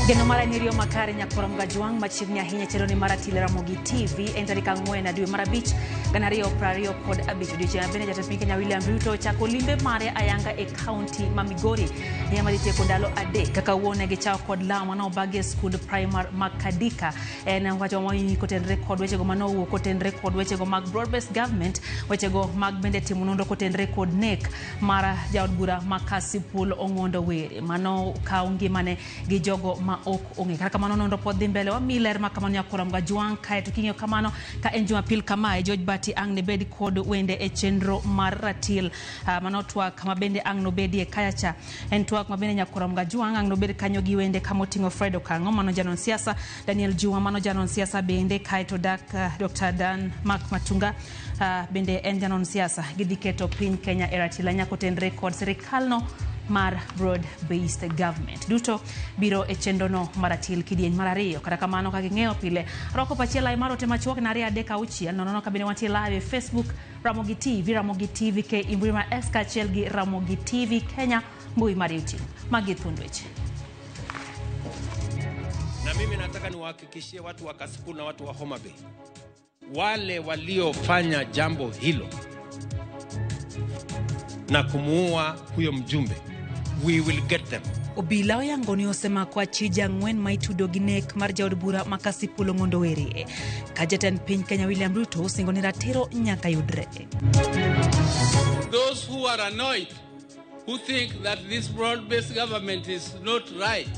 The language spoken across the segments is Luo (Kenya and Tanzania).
Geno mara en iriyo makare nyakwar Mgajwang' machiegni ahinya chenro ni mar Atile Ramogi TV en tarik 4 dwe mar 5 2025. Odiochieng' mabende jatend piny Kenya William Ruto ochako limbe mare ayanga e kaunti ma Migori ni ema dhi tieko ndalo 3 kaka wuone gichako kod law mane obagi e skund primar ma Kadika. En wacho mohinyi kotenre kod wechego mane owuok kotenre kod wechego mag broad based government, wechego mag bende timo nonro kotenre kod nek mar jaod bura ma Kasipul Ong'ondo Were mano kawo ngimane gi jogo ma ok ong'e. Kata kamano nonro pod dhi mbele, wamiyi ler ma kamano nyakwar Mgajwang'. Kae to king'iyo kamano ka en Jumapil kamae, George Bati ang' ne bed kod wende e chenro mar ratil. Mano twak ma bende ang' nobedie kacha. En twak ma bende nyakwar Mgajwang' ang' nobed kanyo gi wende kama oting'o Fred Okang'o mano janon siasa, Daniel Juma mano janon siasa bende, kae to Dr. Dan Mark Matunga bende en janon siasa. Gidhi keto piny Kenya e ratil ahinya kotenre kod sirikalno mar broad based government. Duto biro e chenrono mar ratil kidieny mar 2. Kata kamano kaka ing'eyo pile, rwako pachi e lai mar ote machuok na 2 3 6 nono ka bende wantie live e Facebook Ramogi TV, Ramogi TV K e mbui mar X kaachiel gi Ramogi TV Kenya mbui mar YouTube. Magi thuond weche. Na mimi nataka niwahakikishie watu wa Kasipul na watu wa Homa Bay, wale waliofanya jambo hilo na kumuua huyo mjumbe, we will get them. Obila oyango ni osemako achije 4 ma itudo gi nek mar jaod bura ma Kasipul Ong'ondo Were. Ka jatend piny Kenya William Ruto osingo ni ratiro nyaka yudre. Those who are annoyed, who think that this broad-based government is not right,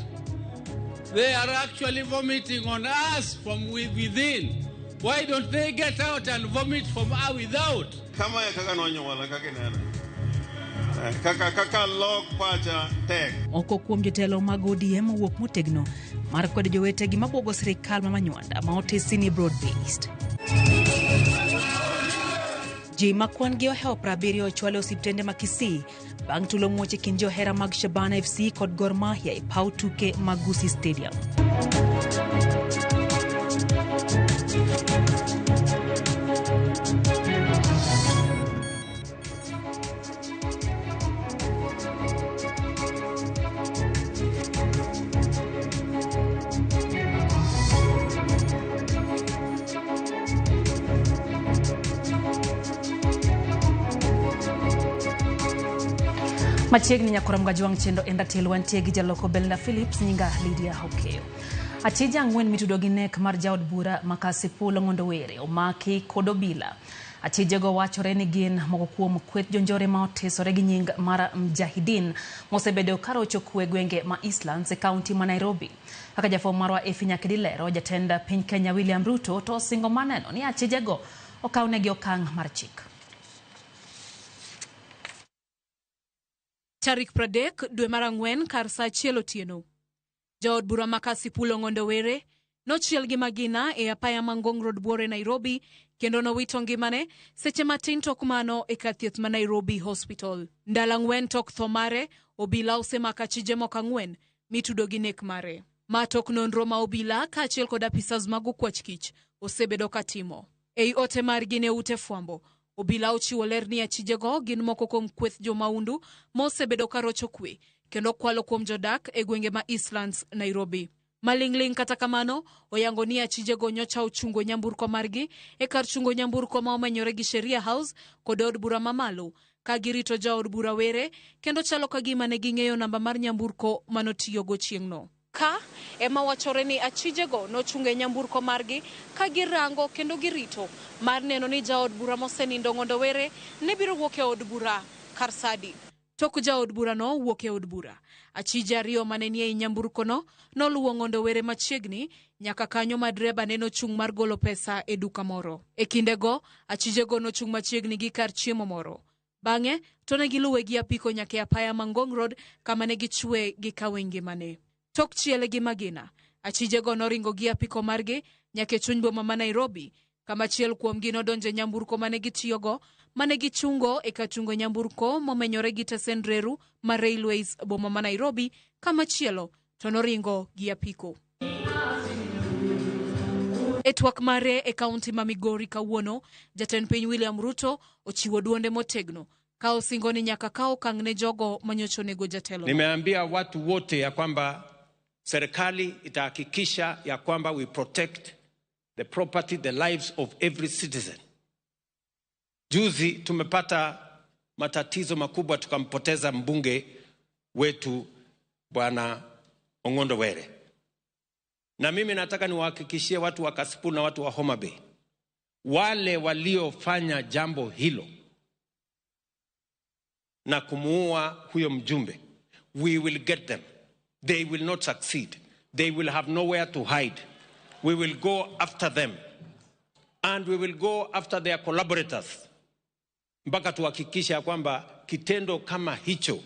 they are actually vomiting on us from within. Why don't they get out and vomit from without? Kama e kaka nonyuola kaka ineno. Kaka lok pacha tek. Moko kuom jotelo mag ODM owuok motegno mar kwedo jowetegi mabuogo sirikal ma Manywanda ma otisi ni broad based. Ji ma kwan gi ohewo 70 ochwal e osiptende ma Kisii bang' tulo muoch e kind johera mag Shabana FC kod Gor Mahia e paw tuke mag Gusii Stadium. Machiegni nyakwar Mgajwang' chenro en ratil wantie gi jaloko Belinda Phillips, nyinga Lydia Okeyo. Achije 4 mitudo gi nek mar jaod bura ma Kasipul Ong'ondo Were omaki kod obila. Achijego wachore ni gin moko kuom kweth jonjore ma otesore gi nying mar Mjahidin mosebedo karocho kwe gwenge ma Eastlands e kaunti ma Nairobi. Kaka jafwambo marwa Effie Nyakedi lero, jatend piny Kenya William Ruto to osingo maneno ni achijego okawnegi okang' mar chik. Tarik 30 dwe mar 4 kar saa 1 otieno. Jaod bura ma Kasipul Ong'ondo Were nochiel gi magina e apaya ma Ngong Road Buore Nairobi kendo nowito ngimane seche matin tok mano e kar thieth ma Nairobi Hospital. Ndalo 4 tok tho mare, obila osemako achije moko 4 mitudo gi nek mare. Ma tok nonro ma obila kaachiel kod apisas mag okwach kich osebedo katimo. Ei ote margi ne ute fwambo, obila ochiwo ler ni achijego gin moko kuom kweth jomaundu ma osebedo karocho kwe kendo kwalo kuom jodak e gwenge ma Eastlands, Nairobi. Maling'ling' kata kamano, oyango ni achijego nyocha ochungo nyamburko margi e kar chungo nyamburko ma omenyore gi Sheria House kod od bura mamalo ka girito jaod bura Were kendo chalo ka gima ne ging'eyo namba mar nyamburko manotiyogo chieng'no. Ka ema wachore ni achijego nochungo e nyamburko margi ka girango kendo girito mar neno ni jaod bura mosenindo Ong'ondo Were ne biro wuok e od bura kar sadi. Tok jaod burano wuok e od bura, achije 2 mane nie i nyamburkono noluwo Ong'ondo Were machiegni nyaka kanyo ma dreba ne nochung' mar golo pesa e duka moro. E kindego, achijego nochung' machiegni gi kar chiemo moro. Bang'e, to ne giluwe gi apiko nyaka e apaya ma Ngong Road kama ne gichwe gi kawe ngimane. Tok chiele gi magina, achijego noringo gi apiko margi nyaka e chuny boma ma Nairobi, kama achiel kuomgi nodonjo e nyamburko mane gitiyogo, mane gichungo e kar chungo nyamburko momenyore gi tesend reru mar Railways boma ma Nairobi, kama chielo to noringo gi apiko. E twak mare e kaunti ma Migori kawuono, jatend piny William Ruto ochiwo duonde motegno ka osingo ni nyaka kaw okang' ne jogo manyocha onego jatelo. Nimeambia watu wote ya kwamba Serikali itahakikisha ya kwamba we protect the property, the lives of every citizen. Juzi tumepata matatizo makubwa, tukampoteza mbunge wetu Bwana Ong'ondo Were, na mimi nataka niwahakikishie watu wa Kasipul na watu wa Homa Bay, wale waliofanya jambo hilo na kumuua huyo mjumbe, we will get them. They will not succeed. They will have nowhere to hide. We will go after them and we will go after their collaborators mpaka tuhakikishe ya kwamba kitendo kama hicho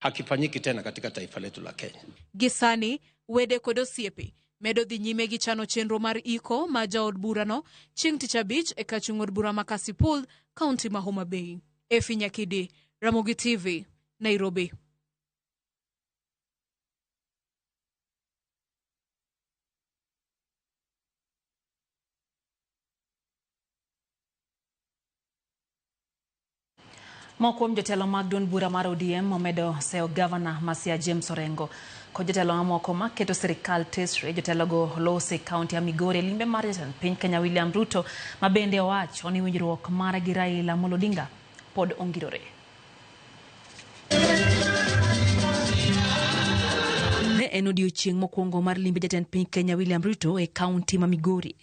hakifanyiki tena katika taifa letu la Kenya. Gi sani, wede kod osiepe medo dhi nyime gi chano chenro mar iko ma jaod burano chieng' tich abich e kachung' od bura ma Kasipul, kaunti ma Homa Bay. Effie Nyakidi, Ramogi TV, Nairobi. Moko kuom jotelo mag duond bura mar ODM omedo seyo gavana ma Siaya James Orengo kod jotelo mamoko maketo sirikal tesre. Jotelogo lose e kaunti ya Migori e limbe mar jatend piny Kenya William Ruto, ma bende owacho ni winjruok mare gi Raila Amolo Odinga pod ongirore. Ne en odiochieng' mokwongo mar limbe jatend piny Kenya William Ruto e kaunti ma Migori.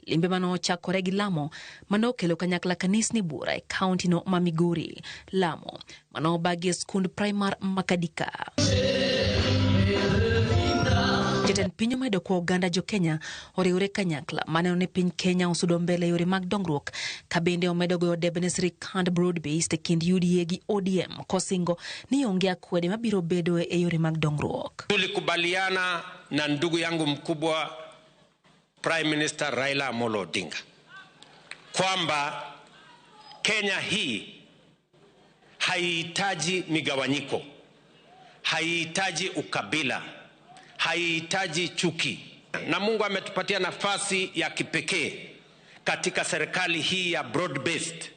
Limbe manochakore gi lamo manokelo kanyakla kanisni buora e kaunti no ma Migori. Lamo manobagi e skund primar Makadika. Jatend piny omedo kwa oganda jo Kenya oriwre kanyakla maneno ni piny Kenya osudo mbele yore mag dongruok, ka bende omedo goyo debe ne sirikand broad based e kind UDA gi ODM kosingo ni onge akwede mabiro bedoe e yore mag dongruok. Tulikubaliana na ndugu yangu mkubwa Prime Minister Raila Amolo Odinga kwamba Kenya hii haihitaji migawanyiko, haihitaji ukabila, haihitaji chuki, na Mungu ametupatia nafasi ya kipekee katika serikali hii ya broad based,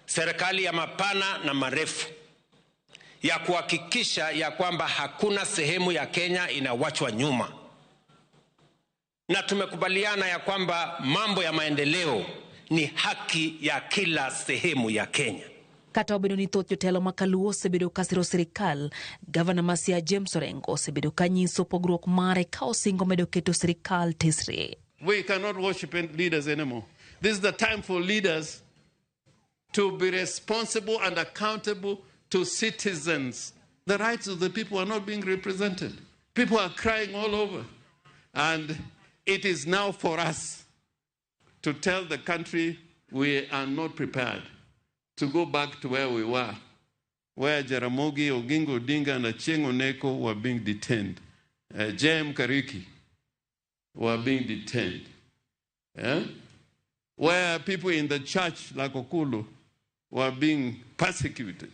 serikali ya mapana na marefu, ya kuhakikisha ya kwamba hakuna sehemu ya Kenya inawachwa nyuma. Na tumekubaliana ya kwamba mambo ya maendeleo ni haki ya kila sehemu ya Kenya. Kata obedo ni thoth jotelo ma kaluo osebedo ka siro sirikal, gavana ma Siaya James Orengo osebedo ka nyiso pogruok mare ka osingo medo keto sirikal tesre. We cannot worship leaders anymore. This is the time for leaders to be responsible and accountable to citizens. The rights of the people are not being represented. People are crying all over. And it is now for us to tell the country we are not prepared to go back to where we were, where Jaramogi Oginga Odinga and Achieng' Oneko were being detained. J.M. Kariuki were being detained. Yeah? Where people in the church, like Okulu, were being persecuted.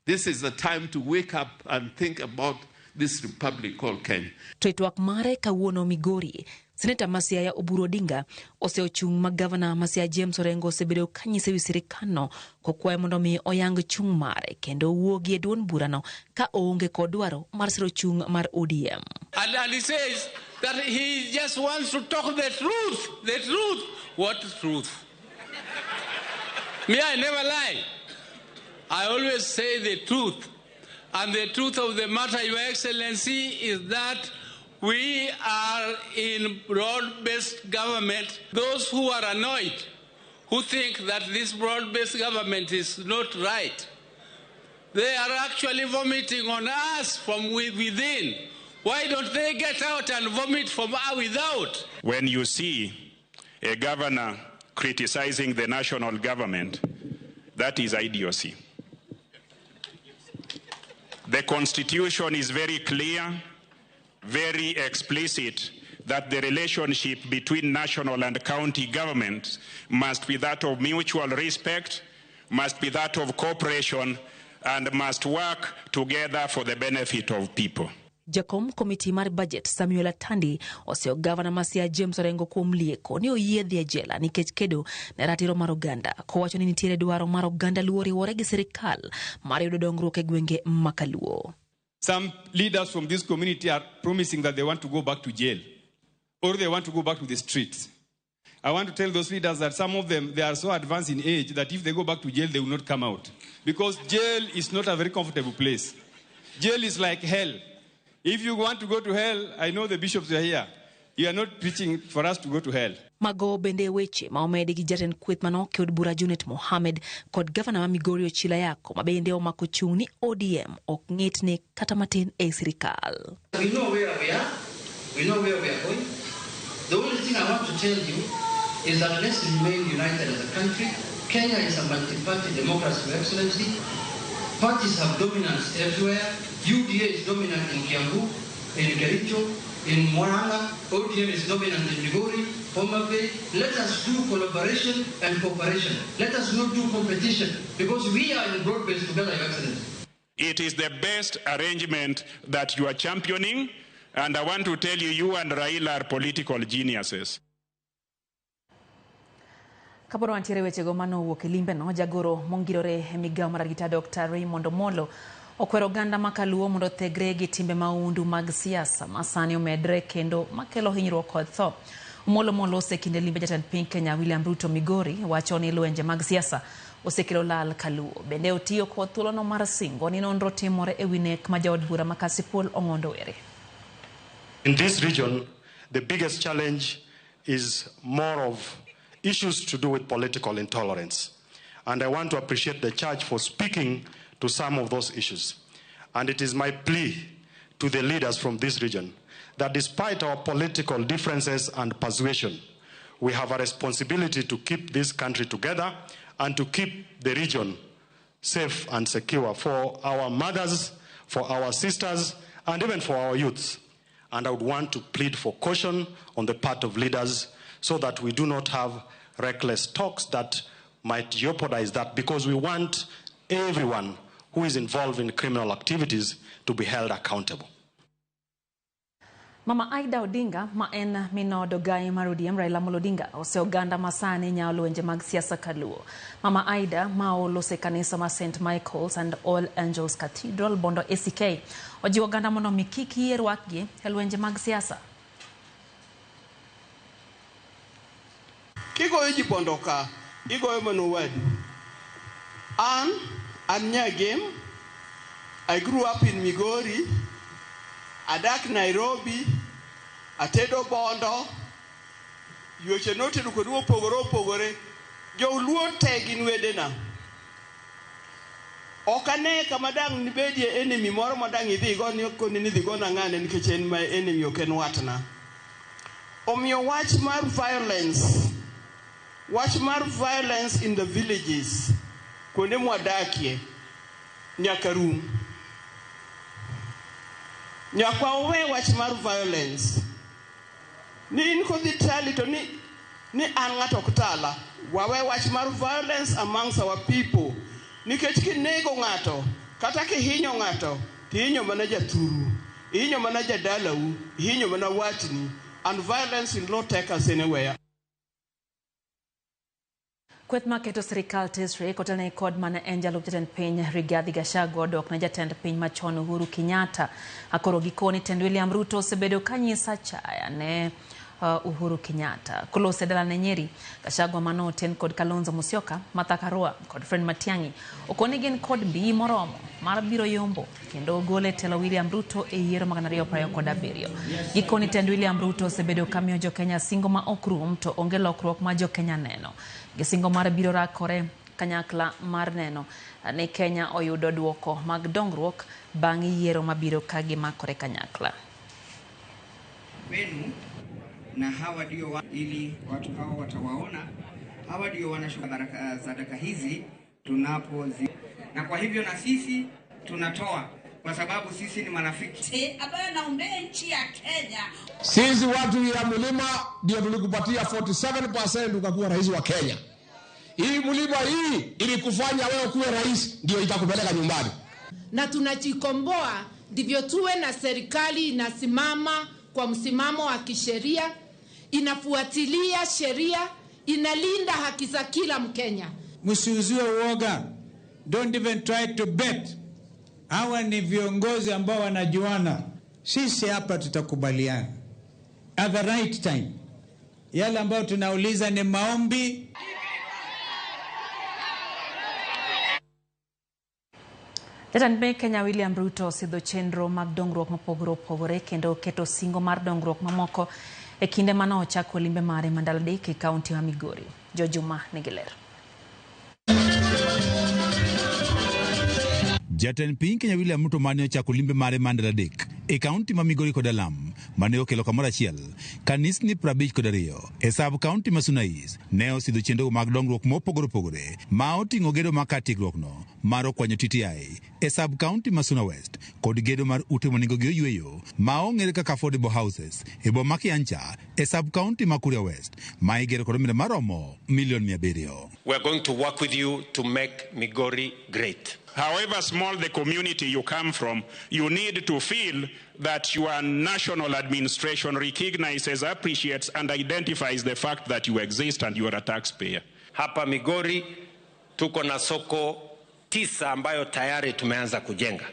This is the time to wake up and think about this republic called Kenya. To e twak mare kawuono Migori, Seneta ma Siaya Oburu Odinga oseochung' ma gavana ma Siaya James Orengo osebedo kanyise wi sirikandno kokwaye mondo mi oyang chung' mare kendo owuogi e duond burano ka oonge kod dwaro mar siro chung' mar ODM. And he says that he just wants to talk the truth. The truth. What truth? Me, I never lie. I always say the truth. And the truth of the matter, Your Excellency, is that we are in broad-based government. Those who are annoyed, who think that this broad-based government is not right, they are actually vomiting on us from within. Why don't they get out and vomit from without? When you see a governor criticizing the national government, that is idiocy. The Constitution is very clear, very explicit, that the relationship between national and county governments must be that of mutual respect, must be that of cooperation, and must work together for the benefit of people. Jakom komiti mar budget Samuel Atandi oseyo gavana ma Siaya James Orengo kuom lieko ni oyie dhi e jela nikech kedo ne ratiro mar oganda, kowacho ni nitiere dwaro mar oganda luo riwore gi sirikal mar yudo dongruok e gwenge ma kaluo. Some leaders from this community are promising that they want to go back to jail or they want to go back to the streets. I want to tell those leaders that some of them, they are so advanced in age that if they go back to jail, they will not come out. Because jail is not a very comfortable place. Jail is like hell. If you want to go to hell, I know the bishops are here. You are not preaching for us to go to hell. Mago bende weche ma omedi gi jatend kweth manok e od bura Junet Mohamed kod gavana ma Migori Ochila Yako ma bende omako chung' ni ODM ok ng'itni kata matin e sirikal. We know where we are. We know where we are going. The only thing I want to tell you is that let's remain united as a country. Kenya is a multi-party democracy, Your Excellency. Parties have dominance everywhere. UDA is dominant in Kiambu, in Kericho, in Murang'a. ODM is dominant in Migori, Homa Bay. Let us do collaboration and cooperation. Let us not do competition, because we are in broad base together, Your Excellency. It is the best arrangement that you are championing, and I want to tell you, you and Raila are political geniuses. Kapod wantiere wechego manowuok e limbeno, jagoro mongirore e migawo mar arita Dr. Raymond Omolo okwero oganda ma Kaluo mondo othegre gi timbe mahundu mag siasa ma sani omedre kendo makelo hinyruok kod tho. Omolo molose kinde limbe jatend piny Kenya William Ruto Migori wacho ni lwenje mag siasa osekelo lal Kaluo. Bende otiyo kod thuolono mar singo ni nonro timore e wi nek ma jaod bura ma Kasipul Ong'ondo Were. In this region, the biggest challenge is more of issues to do with political intolerance. And I want to appreciate the church for speaking to some of those issues. And it is my plea to the leaders from this region that despite our political differences and persuasion, we have a responsibility to keep this country together and to keep the region safe and secure for our mothers, for our sisters, and even for our youths. And I would want to plead for caution on the part of leaders so that we do not have reckless talks that might jeopardize that, because we want everyone who is involved in criminal activities to be held accountable. Mama Aida Odinga ma en minodo gai mar ODM Raila Amolo Odinga ose oganda masani nyawo lwenje mag siasa Kaluo. Mama Aida ma olose kanisa ma St. Michael's and All Angels Cathedral Bondo ACK ojiwo oganda mondo mi kik yie rwakgi e lwenje mag siasa. Kigoyo ji Bondo ka, igoyo mana owadu. An Nyagem, I grew up in Migori, adak Nairobi, atedo Bondo, yuoche notedo kodu opogore opogore, joluo te gin wedena. Ok ane kama dang' nibedie enemy moro ma dang' idhi go ni koni ni idhi gona ng'ane nikech en my enemy ok en watna. Omiyo wach mar violence, wach mar violence in the villages, kuonde mwadakie, nyaka rum. Nyaka wawe wach mar violence. Ni in kodhi tali to ni an ng'ato ok tala. Wawe wach mar violence amongst our people. Nikech kinego ng'ato, kata kihinyo ng'ato, tihinyo mana jathuru, ihinyo mana jadalau, ihinyo mana watni, and violence will not take us anywhere. Kweth maketo sirikal tesre kotelne kod mane en jalup jatend piny Rigathi Gachagua odok ne jatend piny machon Uhuru Kenyatta. Akoro gikoni tend William Ruto osebedo kanyiso achaya ne Uhuru Kenyatta. Kolose dalane Nyeri, Gachagua manoten kod Kalonzo Musyoka, Martha Karua kod Fred Matiang'i okoni gin kod mbii moromo mar biro yombo kendo gole telo William Ruto e yiero mag 2027. Gikoni tend William Ruto osebedo kamiyo jokenya singo ma ok rum to onge lokruok ma jokenya neno. Gisingo mar biro rakore kanyakla mar neno ni Kenya oyudo duoko mag dongruok bang' yiero mabiro ka gimakore kanyakla. Wenu na hawa ndio ili watu hawa watawaona, hawa ndio wanashuka baraka sadaka hizi tunapozi, na kwa hivyo na sisi tunatoa kwa sababu sisi ni marafiki ambayo naombea nchi ya Kenya. Sisi watu ya mlima ndio tulikupatia 47% ukakuwa rais wa Kenya. Hii mlima hii ilikufanya wewe kuwe rais, ndio itakupeleka nyumbani. Na tunajikomboa ndivyo tuwe na serikali inasimama kwa msimamo wa kisheria, inafuatilia sheria, inalinda haki za kila Mkenya. Msiuziwe uoga. Don't even try to bet Hawa ni viongozi ambao wanajuana. Sisi hapa tutakubaliana at the right time. Yale ambayo tunauliza ni maombi. Jatend piny Kenya William Ruto osidho chenro mag dongruok mopogore opogore kendo oketo singo mar dongruok mamoko e kinde mane ochako limbe mare ma ndalo 3 e kaunti ma Migori. Jojuma nigi ler. Jatend piny Kenya William Ruto mane ochako limbe mare mar ndalo 3 e kaunti ma Migori kod Alam mane okelo kamoro achiel kanisni 52 e sub kaunti ma Suna East ne osidho chenro mag dongruok mopogore opogore ma oting'o gedo mar kar tiegruokno mar okwanyo TTI e sub kaunti ma Suna West kod gedo mar ute ma nengogi oyweyo ma ong'ere kaka affordable houses e boma ma Kiancha e sub kaunti ma Kuria West ma igero kod omenda maromo milion 700. We are going to work with you to make Migori great. However small the community you come from, you need to feel that your national administration recognizes, appreciates, and identifies the fact that you exist and you are a taxpayer. Hapa Migori tuko na soko 9 ambayo tayari tumeanza kujenga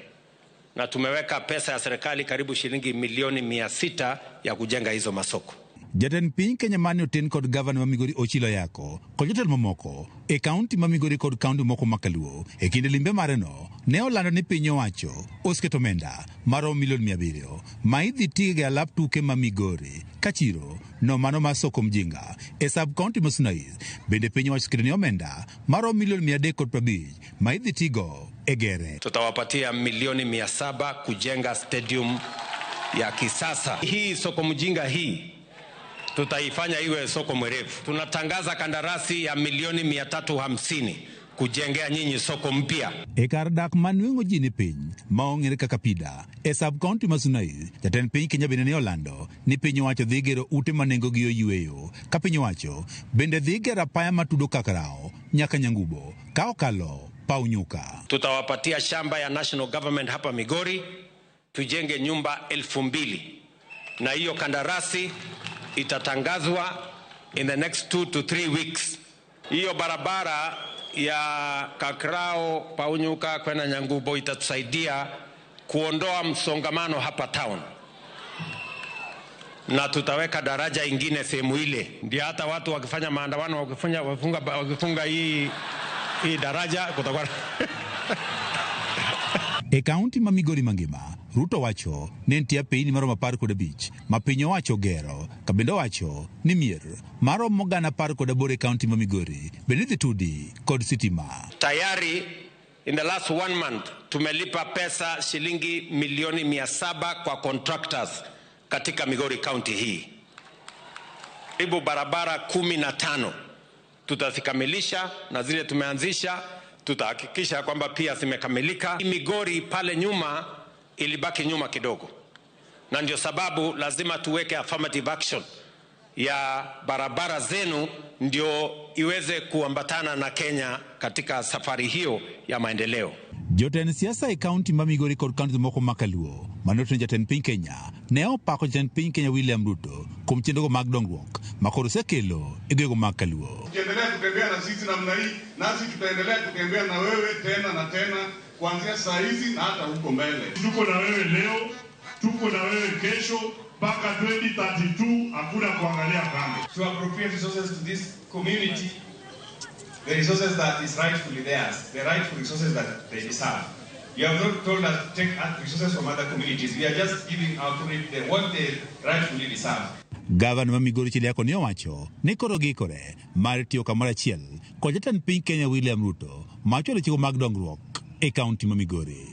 na tumeweka pesa ya serikali karibu shilingi milioni 600 ya kujenga hizo masoko. Jatend piny Kenya mane oten kod gavana ma Migori Ochilo Ayako kod jotelo mamoko e kaunti ma Migori kod kaunti moko ma Kaluo e kinde limbe mareno ne olando ni piny owacho oseketo omenda maromo milion 700 ma idhi tigo e alap tuke ma Migori Kachiro no mano mar Soko Mjinga e sub kaunti ma Suna East. Bende piny owacho oseketo ni omenda maromo milion 350 ma idhi tigo e gere. Tutawapatia milioni 700 kujenga stadium ya kisasa. Hii Soko Mjinga hii tutaifanya iwe soko mwerevu. Tunatangaza kandarasi ya milioni 350 kujengea nyinyi soko mpya. E kar dak manweng'o ji ni piny ma ong'ere kaka Pida e sub kaunti ma Suna East, jatend piny Kenya bende ne olando ni piny owacho dhi gero ute ma nengogi oyweyo ka piny owacho bende dhi gero apaya matudo Kakrao nyaka Nyangubo ka okalo paw nyuka. Tutawapatia shamba ya national government hapa Migori tujenge nyumba 2000 na hiyo kandarasi itatangazwa in the next 2 to 3 weeks. Hiyo barabara ya Kakrao Paunyuka kwenda Nyangubo itatusaidia kuondoa msongamano hapa town, na tutaweka daraja ingine sehemu ile, ndio hata watu wakifanya maandamano wakifunga hii daraja kutakuwa. E kaunti ma Migori mangima, Ruto wacho ni nitie apeyni maromo 15 ma piny owacho gero, ka bende owacho ni mier maromo 118 e kaunti ma Migori bende idhi tudi kod sitima. Tayari in the last 1 month tumelipa pesa shilingi milioni 700 kwa contractors katika Migori County hii. Karibu barabara 15 tutazikamilisha na zile tumeanzisha tutahakikisha kwamba pia zimekamilika. Migori pale nyuma ilibaki nyuma kidogo, na ndio sababu lazima tuweke affirmative action ya barabara zenu ndio iweze kuambatana na Kenya katika safari hiyo ya maendeleo. Jotend siasa e kaunti ma Migori kod kaunti moko ma Kaluo manoten jatend piny Kenya ne opako jatend piny Kenya William Ruto kuom chenrogo mag dongruok ma koro osekelo e gwenge mag Kaluo. Ukiendelea kutembea na sisi namna hii, nasi tutaendelea kutembea na wewe tena na tena kuanzia saa hizi na hata huko mbele. Tuko na wewe leo, tuko na wewe kesho mpaka 2032, hakuna kuangalia kando. To appropriate resources to this community, the resources that is rightfully theirs, the rightful resources that they deserve. You have not told us to take resources from other communities. We are just giving our community what they rightfully deserve. Gavana ma Migori Chile Ayako ne owacho ni koro giikore mar tiyo kamoro achiel kod jatend piny Kenya William Ruto mar chwalo chike mag dongruok e kaunti ma Migori.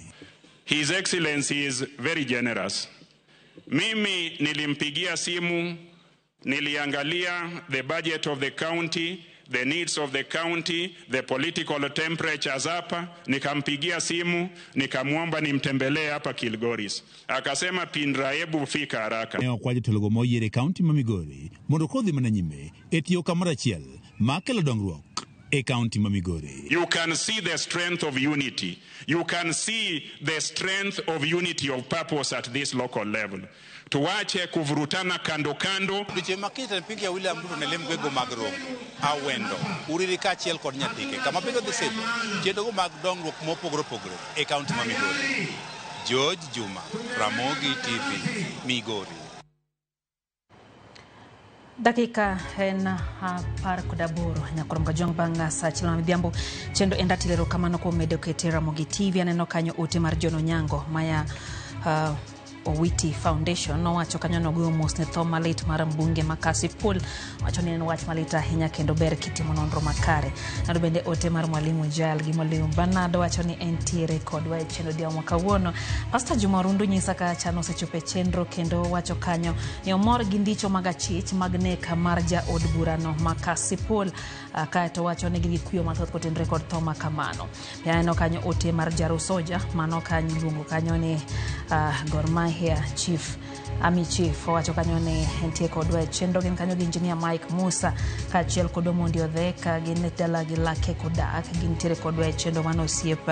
His Excellency is very generous. Mimi nilimpigia simu, niliangalia the budget of the county, the needs of the county, the political temperatures hapa, nikampigia simu, nikamwomba nimtembelee hapa Kilgoris. Akasema Pindra, hebu fika haraka. Ne okwa jotelogo moyier e kaunti ma Migori mondo kodhi mana nyime e tiyo kamoro achiel mar kelo dongruok e kaunti ma Migori. You can see the strength of unity. You can see the strength of unity of purpose at this local level. Tuache kuvurutana kando kando. Odiochieng' ma kiny jatend piny Kenya William Ruto ne lem gwego mag Rongo, Awendo, Uriri kaachiel kod Nyatike kama bende odhi sidho chenrogo mag dongruok mopogore opogore e kaunti ma Migori. George Juma, Ramogi TV, Migori. Dakika en 18 nyakoro mgajwang' bang' saa achiel ma midhiambo chendo en ratiro erokamano kuom medo kete Ramogi TV. Aneno kanyo ote mar John Onyango maya Owiti Foundation nowacho kanyo nogoyo mos ne tho malit mar mbunge ma Kasipul. Wacho ni en wach malit ahinya kendo ber kitimo nonro makare. Nado bende ote mar Mwalimu Jael gi Mwalimu Bernard wacho ni entiere kodwa e chenro odhiambo ma kawuono. Pastor Juma Rundu nyisa ka chano osechopo e chenro kendo wacho kanyo ni omor gi ndicho mag achich mag nek mar jaod burano ma Kasipul. Kaeto wacho ni gin gi kuyo mathoth kotenore kod tho ma kamano. Aneno kanyo ote mar Jaro Soja mano kanyo iluongo kanyo ni Gor Mahia Chief Army Chief owacho kanyo ni entie kodwa e chenro. Gin kanyo gi Engineer Mike Musa kaachiel kod Omondi Odhek, gin dala gi Lake Kodak, gintiere kodwa e chenro mano osiep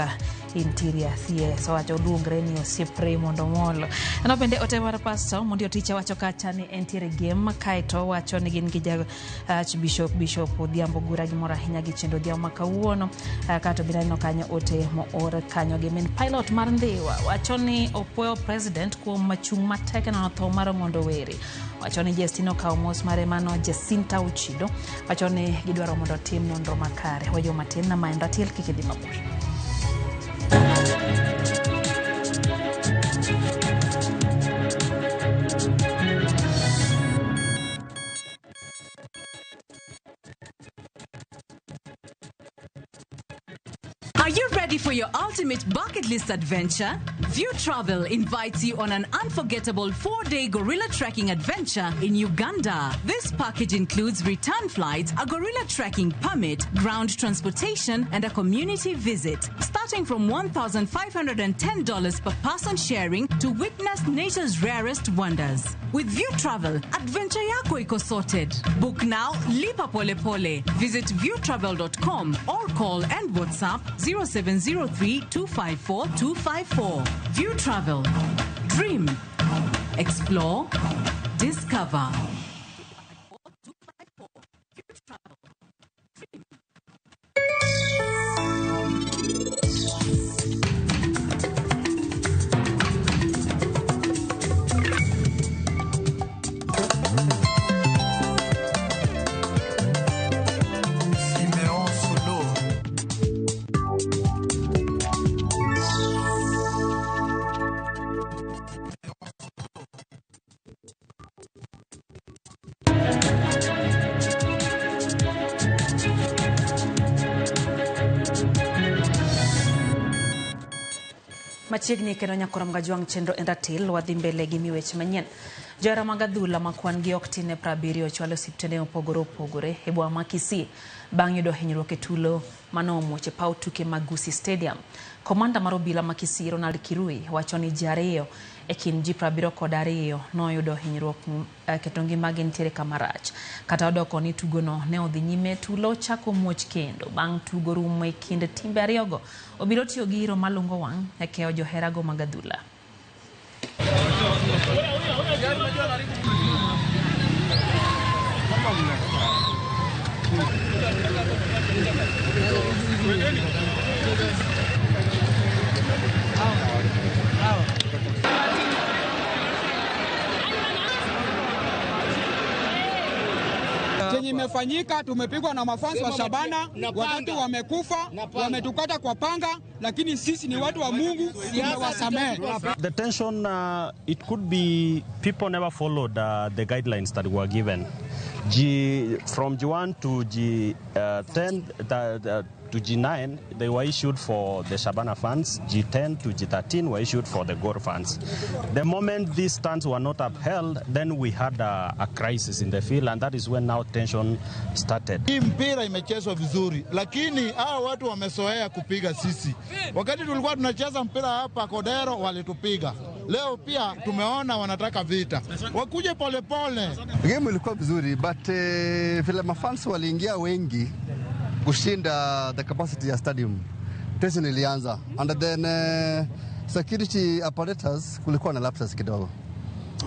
Interior CS owacho oluongre ni osiep Raymond Omolo. Ano bende ote mar Pastor Omondi Oticha wacho kacha ni entiere game, kaeto wacho ni gin gi ja Archbishop Bishop Odhiambo Gura gimoro ahinya gi chenro odhiambo ma kawuono. Kaeto bende aneno kanyo ote moor kanyo gi min pilot mar Ndhiwa wacho ni opuoyo president kuom chung' matek e nono tho mar Ong'ondo Were. Wacho ni Jestino okawo mos mare mano Jacinta Ochido. Wacho ni gidwaro mondo otim nonro makare. Wayo matin na maen ratil kik idhi mabor. Are you ready for your ultimate bucket list adventure? View Travel invites you on an unforgettable 4-day gorilla trekking adventure in Uganda. This package includes return flights, a gorilla trekking permit, ground transportation, and a community visit. Starting from $1,510 per person sharing to witness nature's rarest wonders. With View Travel, adventure yako iko sorted. Book now, lipa pole pole. Visit viewtravel.com or call and WhatsApp 0703 254 254. View Travel. Dream. Explore. Discover. Machiegni kendo nyakoro mgajwang' chenro en ratil wadhi mbele gi miweche manyien. Johera mag adhula ma kwan gi ok tin ne 70 ochwalo osiptende mopogore opogore e boma ma Kisii bang' yudo hinyruok e tulo mane omuoch e paw tuke mag Gusii Stadium. Komanda mar obila ma Kisii Ronald Kirui wacho ni ji ariyo e kind ji 72 noyudo hinyruok kendo ngimagi nitiere kama rach. Kata odoko ni tugono ne odhi nyime, tulo chako muoch kendo bang' tugo rumo e kind timbe ariyogo. Obila otiyo gi iro malungo wang' e keyo joherago mag adhula. Chenye imefanyika, tumepigwa na mafans wa Shabana, watatu wamekufa, wametukata kwa panga, lakini sisi ni watu wa Mungu, tumewasamehe. The tension, it could be people never followed the guidelines that were given. From G1 to G10, to G9, they were issued for the Shabana fans. G10 to G13 were issued for the Gor fans. The moment these stands were not upheld, then we had a crisis in the field, and that is when now tension started. Hii mpira imechezwa vizuri, lakini hao watu wamezoea kupiga sisi. Wakati tulikuwa tunacheza mpira hapa Kodero walitupiga. Leo pia tumeona wanataka vita. Wakuje pole pole. Game ilikuwa vizuri, but vile mafans waliingia wengi, kushinda the capacity ya stadium. Tension ilianza and then security apparatus kulikuwa na lapses kidogo,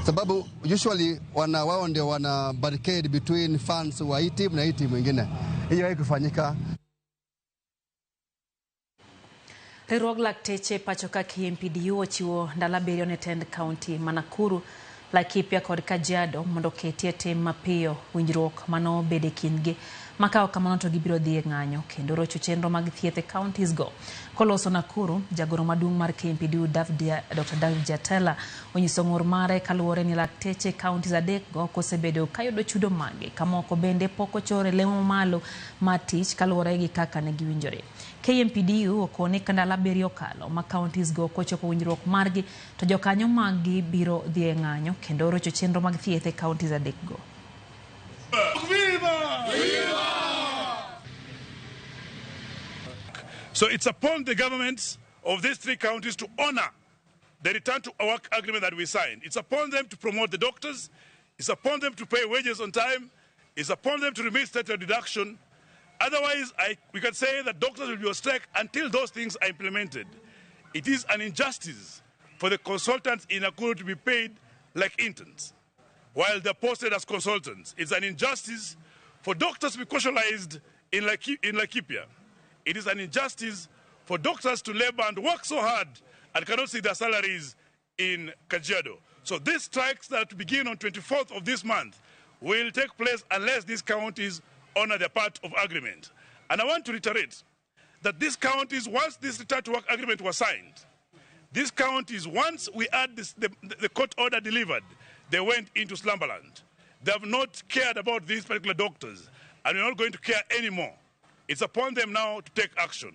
sababu usually wao ndio wana barricade between fans wa hii team na hii team mwingine. Hiyo haikufanyika. Riwruog lakteche pacho ka KMPDU ochiwo ndalo 7 ne tend kaunti ma Nakuru, Laikipia kod Kajiado mondo oketie tim mapiyo winjruok manobedo e kindgi. Makawo kamano to gibiro dhi e ng'anyo kendo rocho chenro mag thieth e counties go. Koloso Nakuru, jagoro maduong' mar KMPDU Dr. David Jatela onyiso ng'ur mare kaluwore ni lakteche counties 3 go kosebedo kayudo chudo mage kamoko bende pok ochore lemo malo mar tich kaluwore gi kaka ne giwinjore. KMPDU okone ka ndalo 7 okalo ma counties go kochopo winjruok margi to jokanyo maggi biro dhi e ng'anyo kendo rocho chenro mag thieth e counties 3 go. Viva! Viva! So it's upon the governments of these 3 counties to honor the return to work agreement that we signed. It's upon them to promote the doctors. It's upon them to pay wages on time. It's upon them to remit statutory deduction. Otherwise, we can say that doctors will be on strike until those things are implemented. It is an injustice for the consultants in Nakuru to be paid like interns while they're posted as consultants. It's an injustice for doctors to be casualized in Laikipia. It is an injustice for doctors to labor and work so hard and cannot see their salaries in Kajiado. So these strikes that begin on 24th of this month will take place unless these counties honor their part of agreement. And I want to reiterate that these counties, once this return to work agreement was signed, these counties, once we had this, the court order delivered, they went into slumberland. They have not cared about these particular doctors, and we're not going to care anymore. It's upon them now to take action.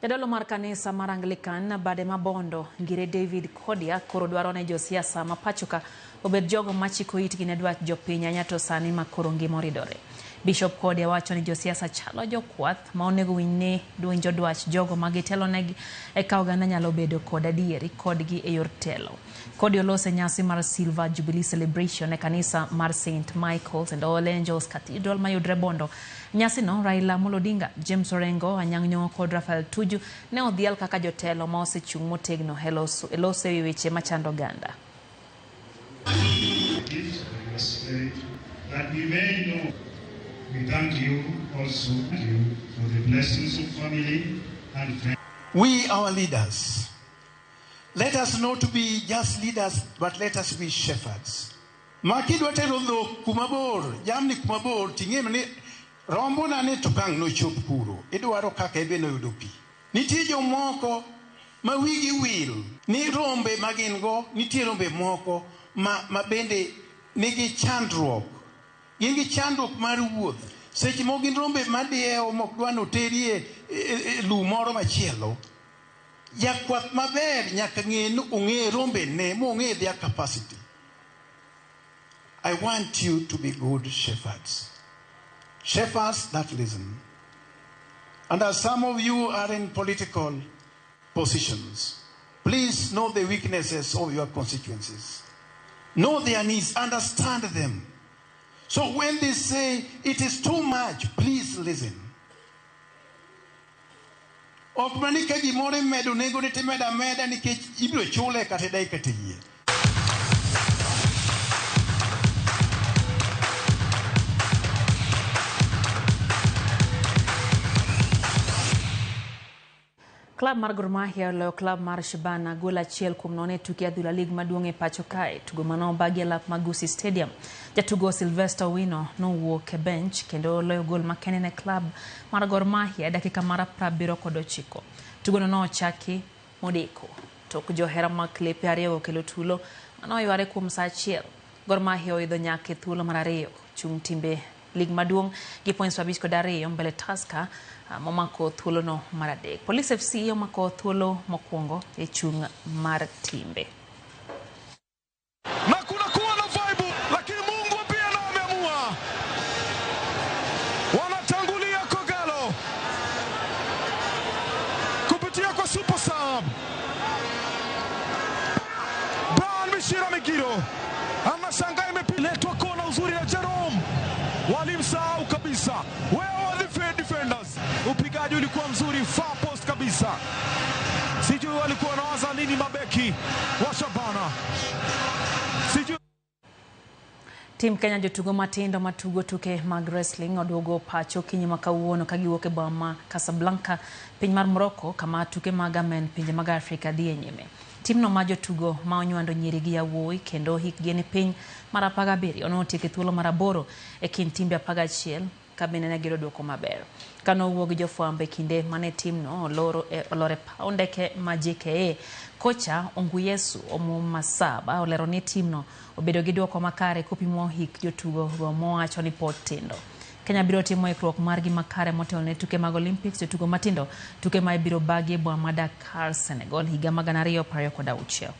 Jadolo mar kanisa mar Anglican bade Mabondo Ngire David Kodia koro dwaro ne josiasa ma pachoka obed jogo machiko itgi ne dwach jopiny ahinya to sani ma koro ngima oridore. Bishop Kodia wacho ni josiasa chalo jokwath ma onego winjo dwach jogo ma gitelonegi eka oganda nyalo bedo kod adieri kodgi e yor telo. Kodia olose nyasi mar Silver Jubilee Celebration e kanisa mar St. Michael's and All Angels Cathedral mayudre Bondo. Nyasino Raila Amolo Odinga, James Orengo, Anyang' Nyong'o kod Rafael Tuju ne odhial kaka jotelo ma osechung' motegno e loso e weche machando oganda. That we may know. We thank you also for the blessings of family and friends. We, our leaders, let us not be just leaders, but let us be shepherds. Makidwa tero dhok kumabor, jamni kumabor, ting'e ni rombo na ni to kang' nochop kuro. Idwaro kaka ebe noyudo pi. Nitie jomoko ma wigi wil ni rombe ma gin go, nitie rombe moko ma bende nigi chandruok. Gin gi chandruok mar wuoth. Seche moko gin rombe madiewo mok dwa noterie lum moro machielo. Jakwath maber nyaka ng'e ni ong'e rombene mong'e their capacity. I want you to be good shepherds. Shepherds that listen. And as some of you are in political positions, please know the weaknesses of your constituencies. Know their needs, understand them. So when they say it is too much, please listen. Ok mani ka gimoro imedo nengone to imedo ameda nikech ibiro chule kata idai kata iyie. Klab mar Gor Mahia oloyo klab mar Shabana gol 1-0 e tuke adhula lig maduong' e pacho kae. Tugo mano obagi e lap mag Gusii Stadium. Jatugo Sylvester Owino nowuok e bench kendo oloyo gol makende ne klab mar Gor Mahia e dakika mar 79. Tugono nochaki modeko tok johera mag klepe ariyo okelo tulo mano oyware kuom saa achiel. Gor Mahia oidho nyaka e thuolo mar 2 chung' timbe lig maduong' gi points 52 mbele Tusker momako thuolono mar 3. Police FC omako thuolo mokwongo e chung' mar timbe. Na kuna kuwa na vibe, lakini Mungu pia na ameamua. Wanatangulia Kogalo kupitia kwa super sub Brian Mishira Migiro anashangaa, imeletwa kona uzuri na Jerome, walimsahau kabisa. Tim Kenya jotugo matindo matugo tuke mag wrestling oduogo pacho okinyi ma kawuono ka giwuok e boma ma Casablanca, piny mar Morocco, kama tuke mag amen pinje mag Afrika dhi e nyime. Timno ma jotugo ma onywando nyiri gi yawuowi kendo hikgi ni piny mar 17 notieko e thuolo mar 8 e kind timbe 11 ka bende ne giyudo duoko maber. Kane owuo gi jofwambo e kinde mane timno olor e paw ndeke ma JKA, kocha Onguyesu Omuma Saba olero ni timno obedo gi duoko makare kopimo hik jotugo go mowacho ni pod tindo. Kenya biro timo ikruok margi makare motelo ne tuke mag Olympics jotugo matindo, tuke ma ibiro bagi e boma ma Dakar, Senegal higa mag 2026.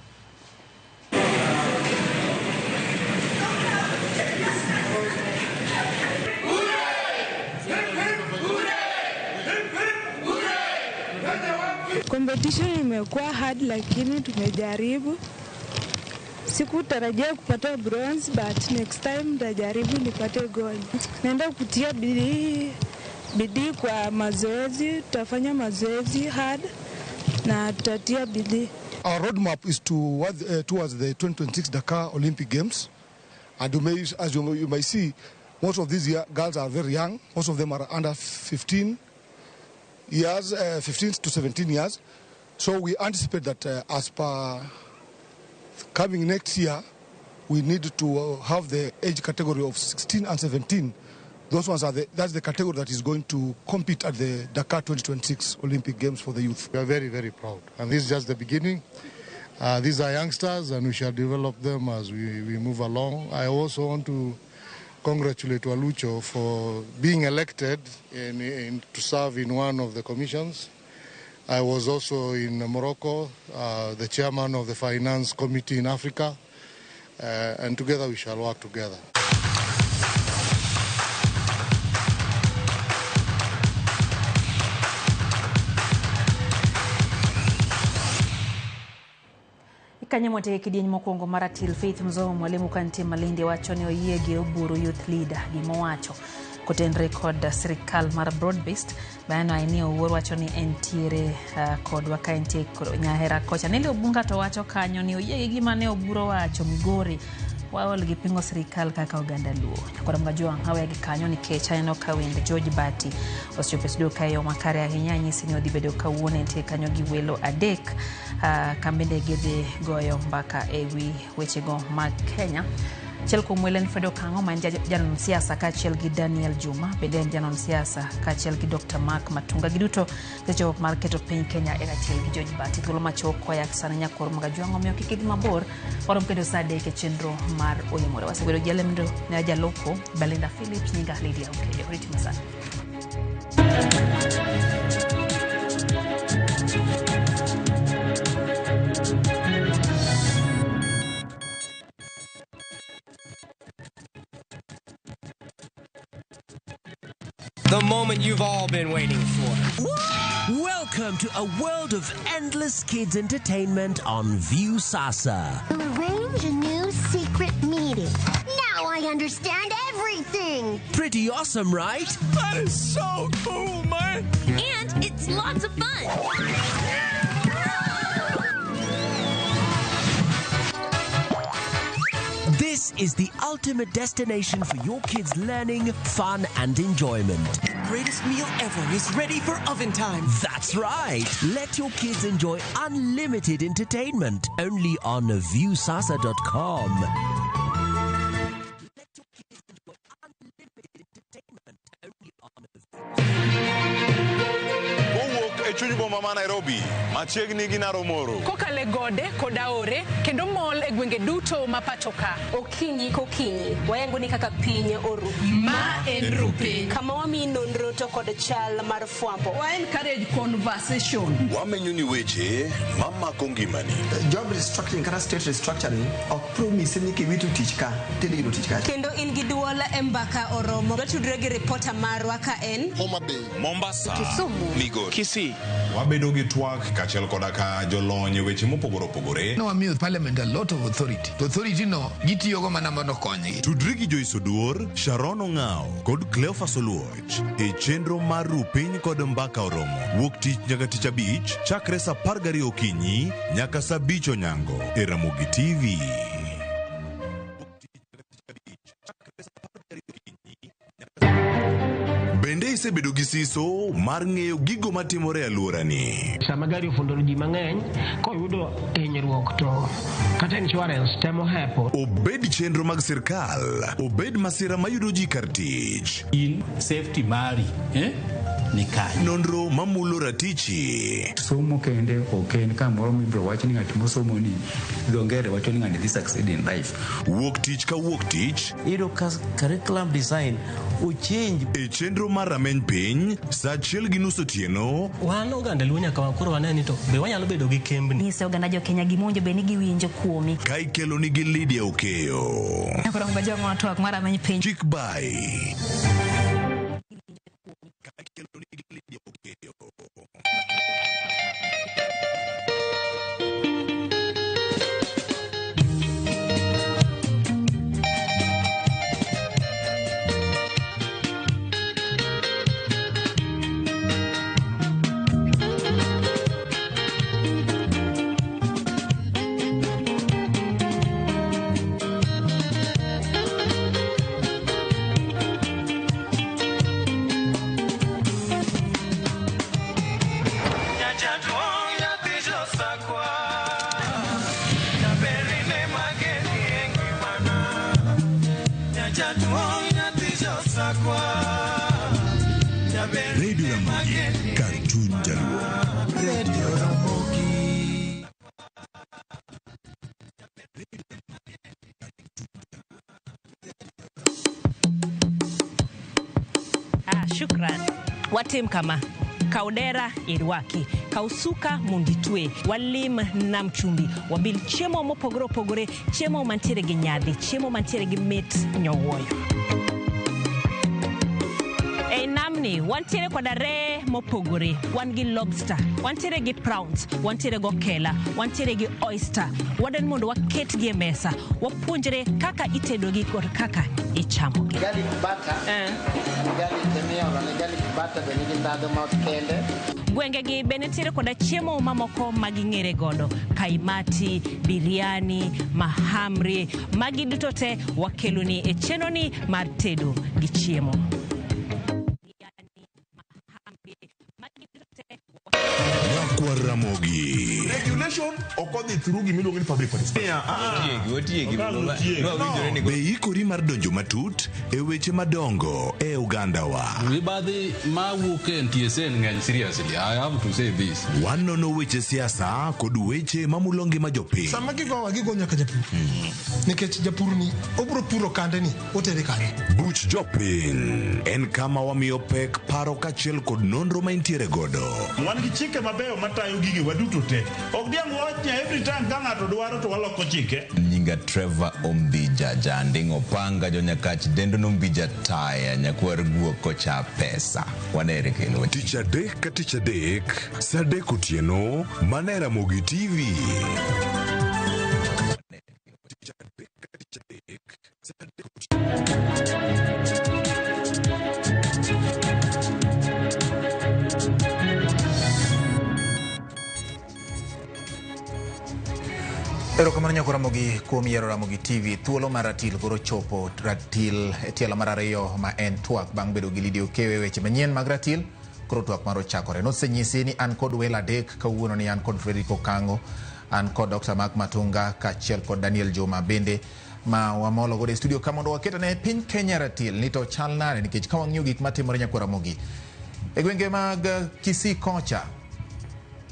Competition imekuwa hard lakini tumejaribu. Sikutarajia kupata bronze but next time nitajaribu nipate gold. Naenda kutia bidii kwa mazoezi, tutafanya mazoezi hard na tutatia bidii. Our roadmap is towards the 2026 Dakar Olympic Games, and as you may see, most of these girls are very young. Most of them are under 15 years, 15 to 17 years. So we anticipate that as per coming next year, we need to have the age category of 16 and 17. Those ones are that's the category that is going to compete at the Dakar 2026 Olympic Games for the youth. We are very, very proud. And this is just the beginning. These are youngsters and we shall develop them as we move along. I also want to congratulate Walucho for being elected to serve in one of the commissions. I was also in Morocco, the chairman of the Finance Committee in Africa, and together we shall work together. Kanye mote kidieny mokwongo mar Atil Faith Mzomo mwalimu kantie Malindi wacho ni oyie gi Oburu Youth Leader gimowacho kotenre kod sirikal mar broad based bayano aini Owuor wacho ni entiere kodwa ka entie Nyahera kocha. Nelly Obunga to wacho kanyo ni oyie gi gima ne Oburu owacho Migori waol gi pingo sirikal kaka oganda Luo. Nyakwar Mgajwang' aweya gi kanyo nikech aneno ka wend George Bati osechopo e studio kae yo makare ahinya. Anyisi ni odhi bedo kawuono entie kanyo gi welo adek kambende gidhi goyo mbaka e wi wechego mag Kenya. Achiel kuom welo en Fred Okang'o ma en janon siasa kaachiel gi Daniel Juma bende en janon siasa kaachiel gi Dr. Mark Matunga. Giduto gisechopo mar keto piny Kenya e ratil gi George Bati. Thuolo machuok koya sani Nyakwar Mgajwang' omiyo kik idhi mabor. Warom kendo saa 3 e chenro mar Oyimore. Wasebedo gi jalemdo ne jaloko Belinda Phillips, nyinga Lydia Okeyo. Oriti masana. The moment you've all been waiting for. What? Welcome to a world of endless kids entertainment on Viusasa. We'll arrange a new secret meeting. Now I understand everything. Pretty awesome, right? That is so cool, man. And it's lots of fun. This is the ultimate destination for your kids' learning, fun, and enjoyment. The greatest meal ever is ready for oven time. That's right. Let your kids enjoy unlimited entertainment only on Viusasa.com. Let your kids enjoy unlimited entertainment only on Kowuok e chuny boma ma Nairobi, machiegni gi Naromoro. Kokale gode kod aore kendo mol e gwenge duto ma pacho ka. Okinyi kokinyi, wayango ni kaka piny oru. Ma en Rupiny. Kama wamiyi nonro to kod chal mar fwambo. Wa encourage conversation. Wamenyo ni weche mamako ngimani. Job restructuring kata state restructuring ok promise ni kiwito tich ka tidhi yudo tich kacha. Kendo in gi duol e mbaka oromo. Watudre gi ripota marwa ka en Homa Bay, Mombasa, Kisumu, Migori, Kisii. Wabedo gi twak kaachiel koda ka jolony e weche mopogore opogore. Nwamiyo parliament a lot of authority. To authority no gitiyogo mana mondo okonygi. Tudri gi Joyce Oduor, Sharon Ong'ao kod Cleophas Oluoch e chenro mar Rupiny kod Mbaka Oromo wuok tich nyaka tich abich chakre saa 12 okinyi nyaka saa 5 onyango e Ramogi TV. isebedo gi siso mar ng'eyo gigo matimore e alworani. Sama gari ofundo ji mang'eny koyudo hinyruok to kata insurance temo hepo. Obed chenro mag sirkal, obed masira mayudo ji kar tich. In safety mari ni kanye? Nonro mamulo ratichi. Somo kende ok en kamoro mibiro wach ni ng'at mosomo ni dho ngere wacho ni ng'ani dhi succeed in life. Wuok tich ka wuok tich. Iyudo ka curriculum design ochange. E chenro mar rameny piny saa achiel gi nus otieno. Wan oganda Luo nyaka koro wane ni to be wanyalo bedo gi kembni. Nyise oganda jo Kenya gima owinjo bed ni giwinjo kuomi. Ka ikelo nigi Lydia Okeyo. Nyakorongo jong'o twak mar rameny piny. Chik bai. Radio Ramogi, kar chuny Jaluo. Radio Ramogi. Shukran. Watim kama. Kaw dera irwaki, kaw suka mondo itwe, walim nam chumbi, wabil chiemo mopogore opogore, chiemo mantiere gi nyadhi, chiemo mantiere gi mit nyowuoyo. Ei namni wantiere koda reye mopogore, wan gi lobster, wantiere gi prawns, wantiere gi okela, wantiere gi oyster. Wadwani mondo waketgi e mesa, wapuonjre kaka itedogi kod kaka ichamogi. Garlic butter. Garlic miolo ne garlic butter be nigi ndhadhu ma kende. Gwengegi be nitiere koda chiemo mamoko ma ging'ere godo, kaimati, biryani, mahamri, magi duto te wakeloni e chenroni mar tedo gi chiemo. Nyakwar Ramogi. Regulation ok odhi through gimiluongo ni public participation. Be ikori mar donjo matut e weche madongo e ogandawa. Mibadhi mawuok e NTSA ng'eny seriously. I have to say this. Wanono weche siasa kod weche mamulo ngima jopiny. Sama gigowa gigo nyaka japur. Nikech japur ni obro puro kande ni otere kanye. Buch jopiny en kama wamiyo pek paro kaachiel kod nonro ma intiere godo. Wan gi chike mabeyo matayo gige waduto te. Ok diang' wach ni every time ka ng'ato dwaro to waloko chike. Nyinga Trevor Ombija Janding' Opanga jonyakach dendo nombija taya nyakwar guok kocha pesa. Wanere kendo. Tich adek ka tich adek, saa adek otieno, mana e Ramogi TV. Tich adek ka tich adek, saa adek otieno. Erokamano nyako Ramogi kuom yiero Ramogi TV. Thuolo mar ratil koro chopo ratil e tielo mar ariyo ma en twak bang' bedo gi Lydia Okeyo e weche manyien mag ratil. Koro twak mar ochakore. Nosenyisi ni an kod welo adek kawuono ni an kod Frederick Okango, an kod Dr. Mark Matunga kaachiel kod Daniel Juma bende ma wamolo godo e studio ka mondo waketane piny Kenya ratil ni to chal nade nikech ka wang'iyo gik matimore nyako Ramogi e gwenge mag Kisii kocha.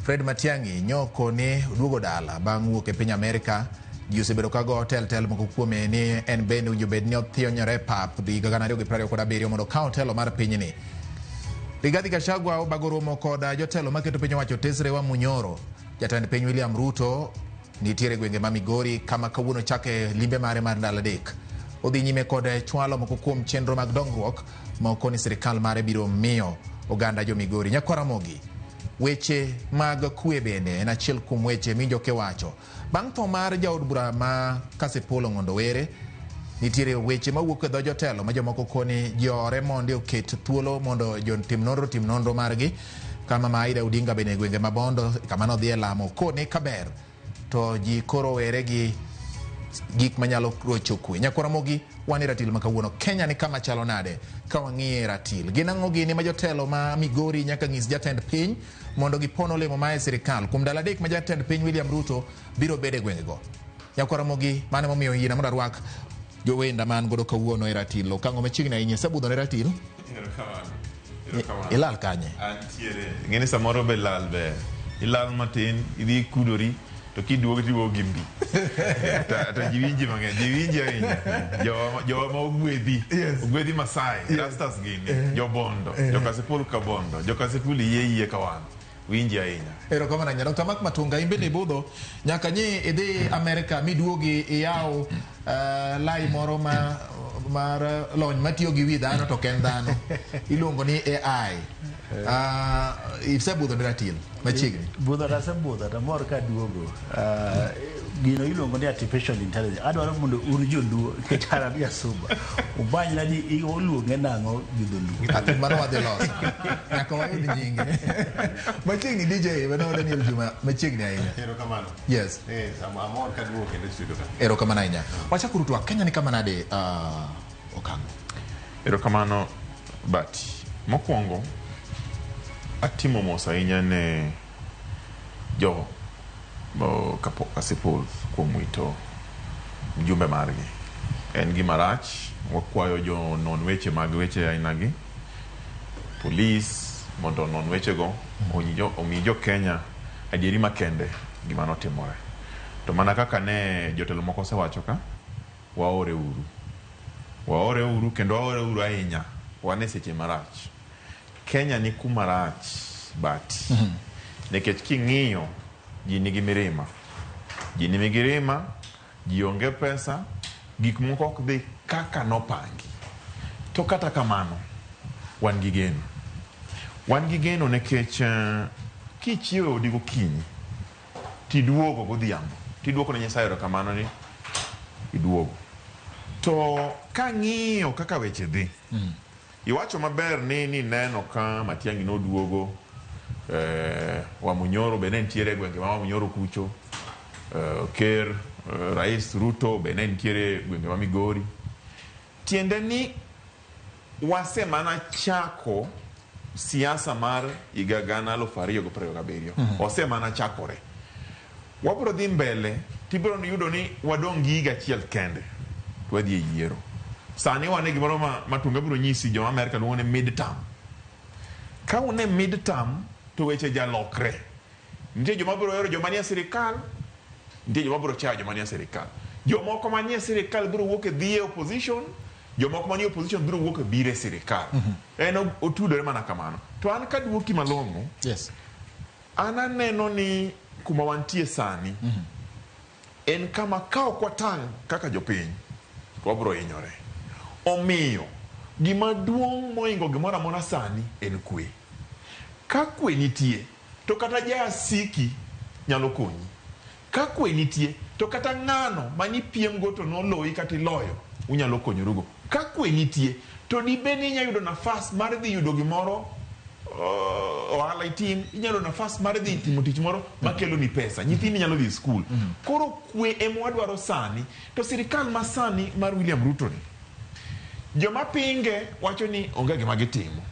Fred Matiang'i nyoko ne oduogo dala bang' wuok e piny Amerka. Ji osebedo ka go tel tel moko kuome ni en bende owinjo bed ni othionyore e pap higa 2027 mondo okaw telo mar pinyni. Rigathi Gachagua obago romo kod jotelo maketo piny owacho tesre wa Munyoro. Jatend piny William Ruto nitiere gwenge ma Migori kama kawuono chake limbe mare mar ndalo adek. Odhi nyime kod chwalo moko kuom chenro mag dongruok moko ni sirikal mare biro miyo oganda jo Migori. Nyakwar Ramogi, weche mag kwe bende en achiel kuom weche minjo kiwacho. Bang' tho mar jaod bura ma Kasipul Ong'ondo Were, nitiere weche mawuok e dho jotelo ma jomoko koni jore mondo oket thuolo mondo jotim nonro tim nonro margi. Kama ma Aida Odinga bende e gwenge ma Bondo kama nodhi e lamo koni kaber to ji koro were gi Gik manyalo rocho kwe. Nyakwar Ramogi, wan e ratil ma kawuono. Kenya ni kama chalo nade ka wang'iye ratil? Gin ang'o gini ma jotelo ma Migori nyaka nyis jatend piny mondo gipon olemo ma e sirikal kuom ndalo 3 ma jatend piny William Ruto biro bedo e gwengego? Nyakwar Ramogi, mano emomiyo yiena mondo arwak jowenda man godo kawuono e ratil. Okang'o machiegni ahinya. Isebudho ne ratil? Ilal kanye? Antiere. Ing'eni samoro be lal ber. Ilal matin, idhi kudori, to kiduogo tiduogo gi mbi. To ji winji mang'eny, ji winji ahinya. Jowa ma ogwedhi, ogwedhi Masai, Rastas gini, Jobondo, Jokasipul ka Bondo, Jokasipul yie yie ka wan. Winji ahinya. Erokamano ahinya. Dr. Mark Matunga, in bende ibudho nyaka nyi idhi Amerika miduogi iyaw lai moro ma mar lony matiyo gi wi dhano to ok en dhano. Iluongo ni AI. Isebudho ne ratil machiegni. Budho to asebudho to amor ka aduogo. Gino iluongo ni artificial intelligence. Adwaro mondo un joluo nikech an an jasuba. Ubanyna ni iluonge nang'o gi dholuo. Mano wadhi loso. Nyaka wayud nyinge. Machiegni DJ, mano Daniel Juma machiegni ahinya. Erokamano. Yes. Amor ka duogo kendo studio ka. Erokamano ahinya. Wachakuru twak. Kenya ni kama nade Okang'o? Erokamano Bati. Mokwongo atimo mos ahinya ne jo Kasipul kuom wito mjumbe margi. En gima rach, wakwayo jo non weche mag weche ainagi, polis mondo onon wechego, omi jo Kenya adieri makende gima notimore. To mana kaka ne jotelo moko osewacho ka, waore uru. Waore uru kendo waore uru ahinya. Wan e seche marach. Kenya ni kuma rach, but nikech king'iyo ji nigi mirima. Ji nigi mirima, ji onge pesa, gik moko ok dhi kaka nopangi. To kata kamano, wan gi geno. Wan gi geno nikech kichiewo e odi gokinyi, tiduogo godhiambo, tiduoko ne Nyasaye erokamano ni iduogo. To kang'iyo kaka weche dhi, iwacho maber ni nineno ka Matiang'i noduogo, Wamunyoro be ne nitiere e gwenge ma Wamunyoro kucho, Ker Rais Ruto be ne nitiere e gwenge ma Migori. Tiende ni wase mana chako siasa mar higa 2027. Ose mana chakore. Wabro dhi mbele tibiro yudo ni wadong' gi higa achiel kende to wadhi e yiero. Sani wan e gimoro ma Matunga biro nyisi joma Amerka luongo ni mid-term. Ka un e mid-term to weche jalokre. Nitie joma biro hero joma nie sirikal, nitie joma biro chayo joma nie sirikal. Jomoko manie sirikal biro wuok e dhi e opposition, jomoko manie opposition biro wuok e biro e sirikal. En otudore mana kamano. To an kaduoki malong'o, yes. An aneno ni kuma wantie sani en kama ka ok watang' kaka jopiny to wabiro hinyore. Omiyo gima duong' mohingo gimoro amora sani en kwe. Ka kwe nitie to kata jasiki nyalo konyi. Ka kwe nitie to kata ng'ano manipiem go to noloyi kata iloyo unyalo konyorugo. Ka kwe nitie to dibed ni inyalo yudo nafas mar dhi yudo gimoro ohala itim, inyalo nafas mar dhi timo tich moro makelo ni pesa, nyithindi nyalo dhi skul. Koro kwe ema wadwaro sani. To sirikal ma sani mar William Ruto ni, joma pinge wacho ni onge gima gitimo,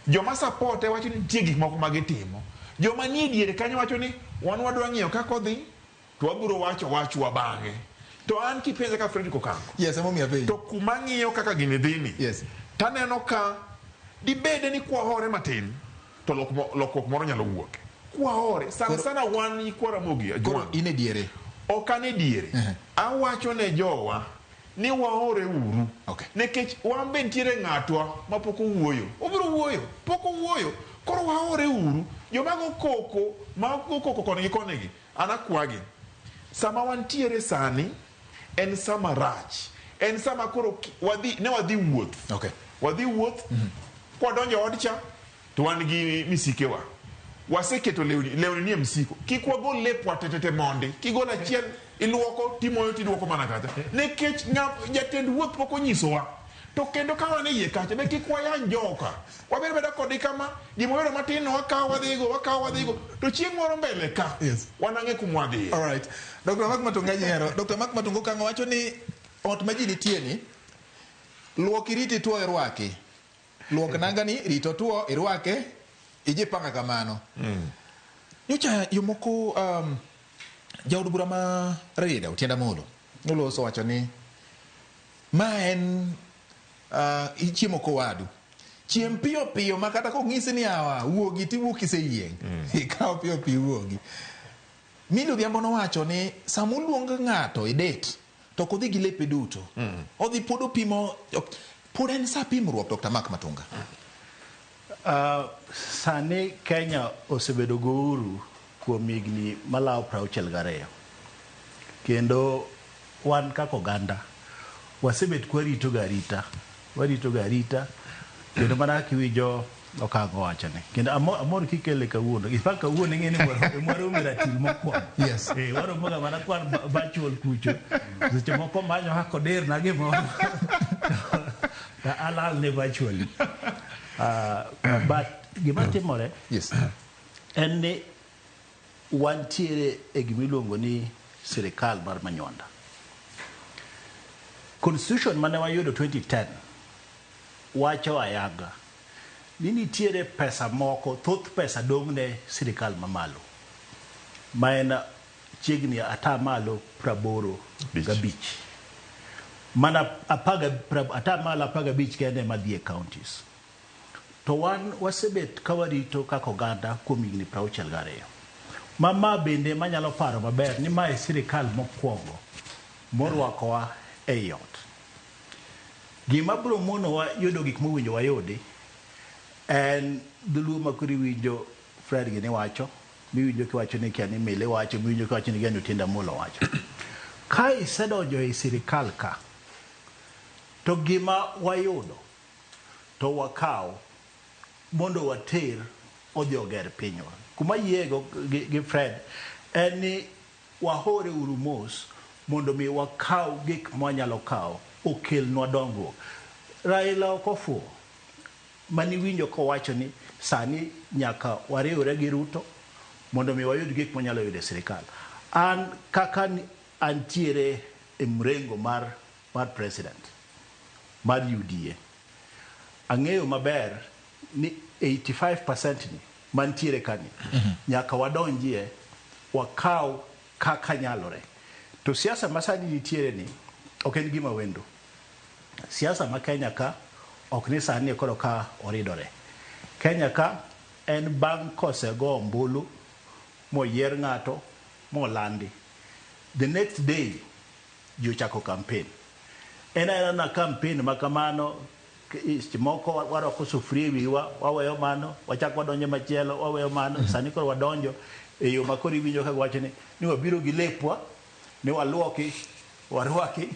joma supporte wacho ni nitie gik moko ma gitimo, joma nie diere kanyo wacho ni wan wadwa ng'iyo kaka odhi to wabiro wacho wachwa bang'e. To an kipenja ka Fredrick Okango, yes, emomiyo apenji, to kuma ng'iyo kaka gini dhi ni, yes, taneno ka dibede ni kwahore matin to lokruok moro nyalo wuok. Kwahore sana sana wan nyikwa Ramogi Koro in e diere. Ok an e diere. Awacho ne jowa ni wahore uru. Nikech wan be nitiere ng'atwa mapok owuoyo. Obiro wuoyo, pok owuoyo. Koro wahore uru. Joma go koko, ma go koko koni gi koni gi, an akwagi. Sama wantiere sani en sama rach. En sama koro ne wadhi wuoth. Wadhi wuoth, kwadonjo od cha to wan gi misikewa. Waseketo lewni, lewni nie msiko. Kik wagol lepwa tetete mondi. Kigol achiel iluoko, timoyo tiduoko mana kacha. Nikech jatend wuoth pok onyisowa. To kendo ka wan e iye kacha be kik wayany joka. Wabed abeda kodgi kama, gima wayudo matin no wakawo wadhigo, wakawo wadhigo. To chieng' moro mbele ka, wanang'e kuma wadhiye. All right. Dr. Mark Matunga nyiero. Dr. Mark Matunga Okang'o wacho ni ot ma ji nitie ni luok irit ituo irwaki. Luok nangani, rit otuo irwake, ijipanga kamano. Nyocha jomoko jaod bura ma Rarieda Otiende Amolo noloso wacho ni ma en ichiemo kowadu. Chiem piyo piyo ma kata kong'isi ni awa wuogi tiwuok kiseyieng'. Ikaw piyo piyo iwuogi. Milly Odhiambo nowacho ni sama oluong ng'ato e date to ok odhi gi lepe duto. Odhi pod opimo, pod en sa pimruok Dr. Mark Matunga. Sani Kenya osebedo go uhuru kuom higni malawo 62. Kendo wan kaka oganda wasebet kwarito ga arita, warito ga arita kendo mana kaka iwinjo Okang'o wachone. Kendo amor kikele kawuono. In fact kawuono ing'e ni mwaromo e ratil mokwongo. Yes. Waromo ga mana kwan virtual kucho. Seche moko manyo kaka odirna gimoro. To alal ne virtually. But gima timore en ni wantiere e gima iluongo ni sirikal mar Manywanda. Constitution mane wayudo 2010 wacho ayanga ni nitiere pesa moko, thoth pesa dong' ne sirikal mamalo ma en chiegni atamalo 85. Mana 15 kende ema dhi e counties. To wan wasebet ka warito kaka oganda kuom higni 62. Ma bende manyalo paro maber ni ma e sirikal mokwongo morwakowa ei ot. Gima biro monowa yudo gik mowinjo wayudi en dholuo ma koro iwinjo Fred gini wacho, miwinjo kiwacho ni kia ni Mile wacho, miwinjo kiwacho ni Geno Otiende Amolo wacho. Ka isedonjo ei sirikal ka, to gima wayudo to wakaw mondo water odhi oger pinywa. Kuma yiego gi Fred en ni wahore uru mos mondo mi wakaw gik mwanyalo kawo okelnwa dongruok. Raila ok ofuwo maniwinjo kowacho ni sani nyaka wariwre gi Ruto mondo mi wayud gik mwanyalo yudo e sirikal. An kaka antiere e mrengo mar president mar UDA, ang'eyo maber ni 85% ni mantiere kani nyaka wadonjie wakaw kaka nyalore. To siasa masani nitiere ni ok en gima wendo. Siasa ma Kenya ka ok ni sani koro ka oridore. Kenya ka en bang' kosego ombulu moyier ng'ato molandi. The next day ji ochako campaign. En aena na campaign ma kamano moko warwako sufuria e wiwa, waweyo mano, wachako wadonjo machielo, waweyo mano. Sani koro wadonjo e yo ma koro iwinjo ka giwacho ni wabiro gi lepwa, ni waluoki, warwaki,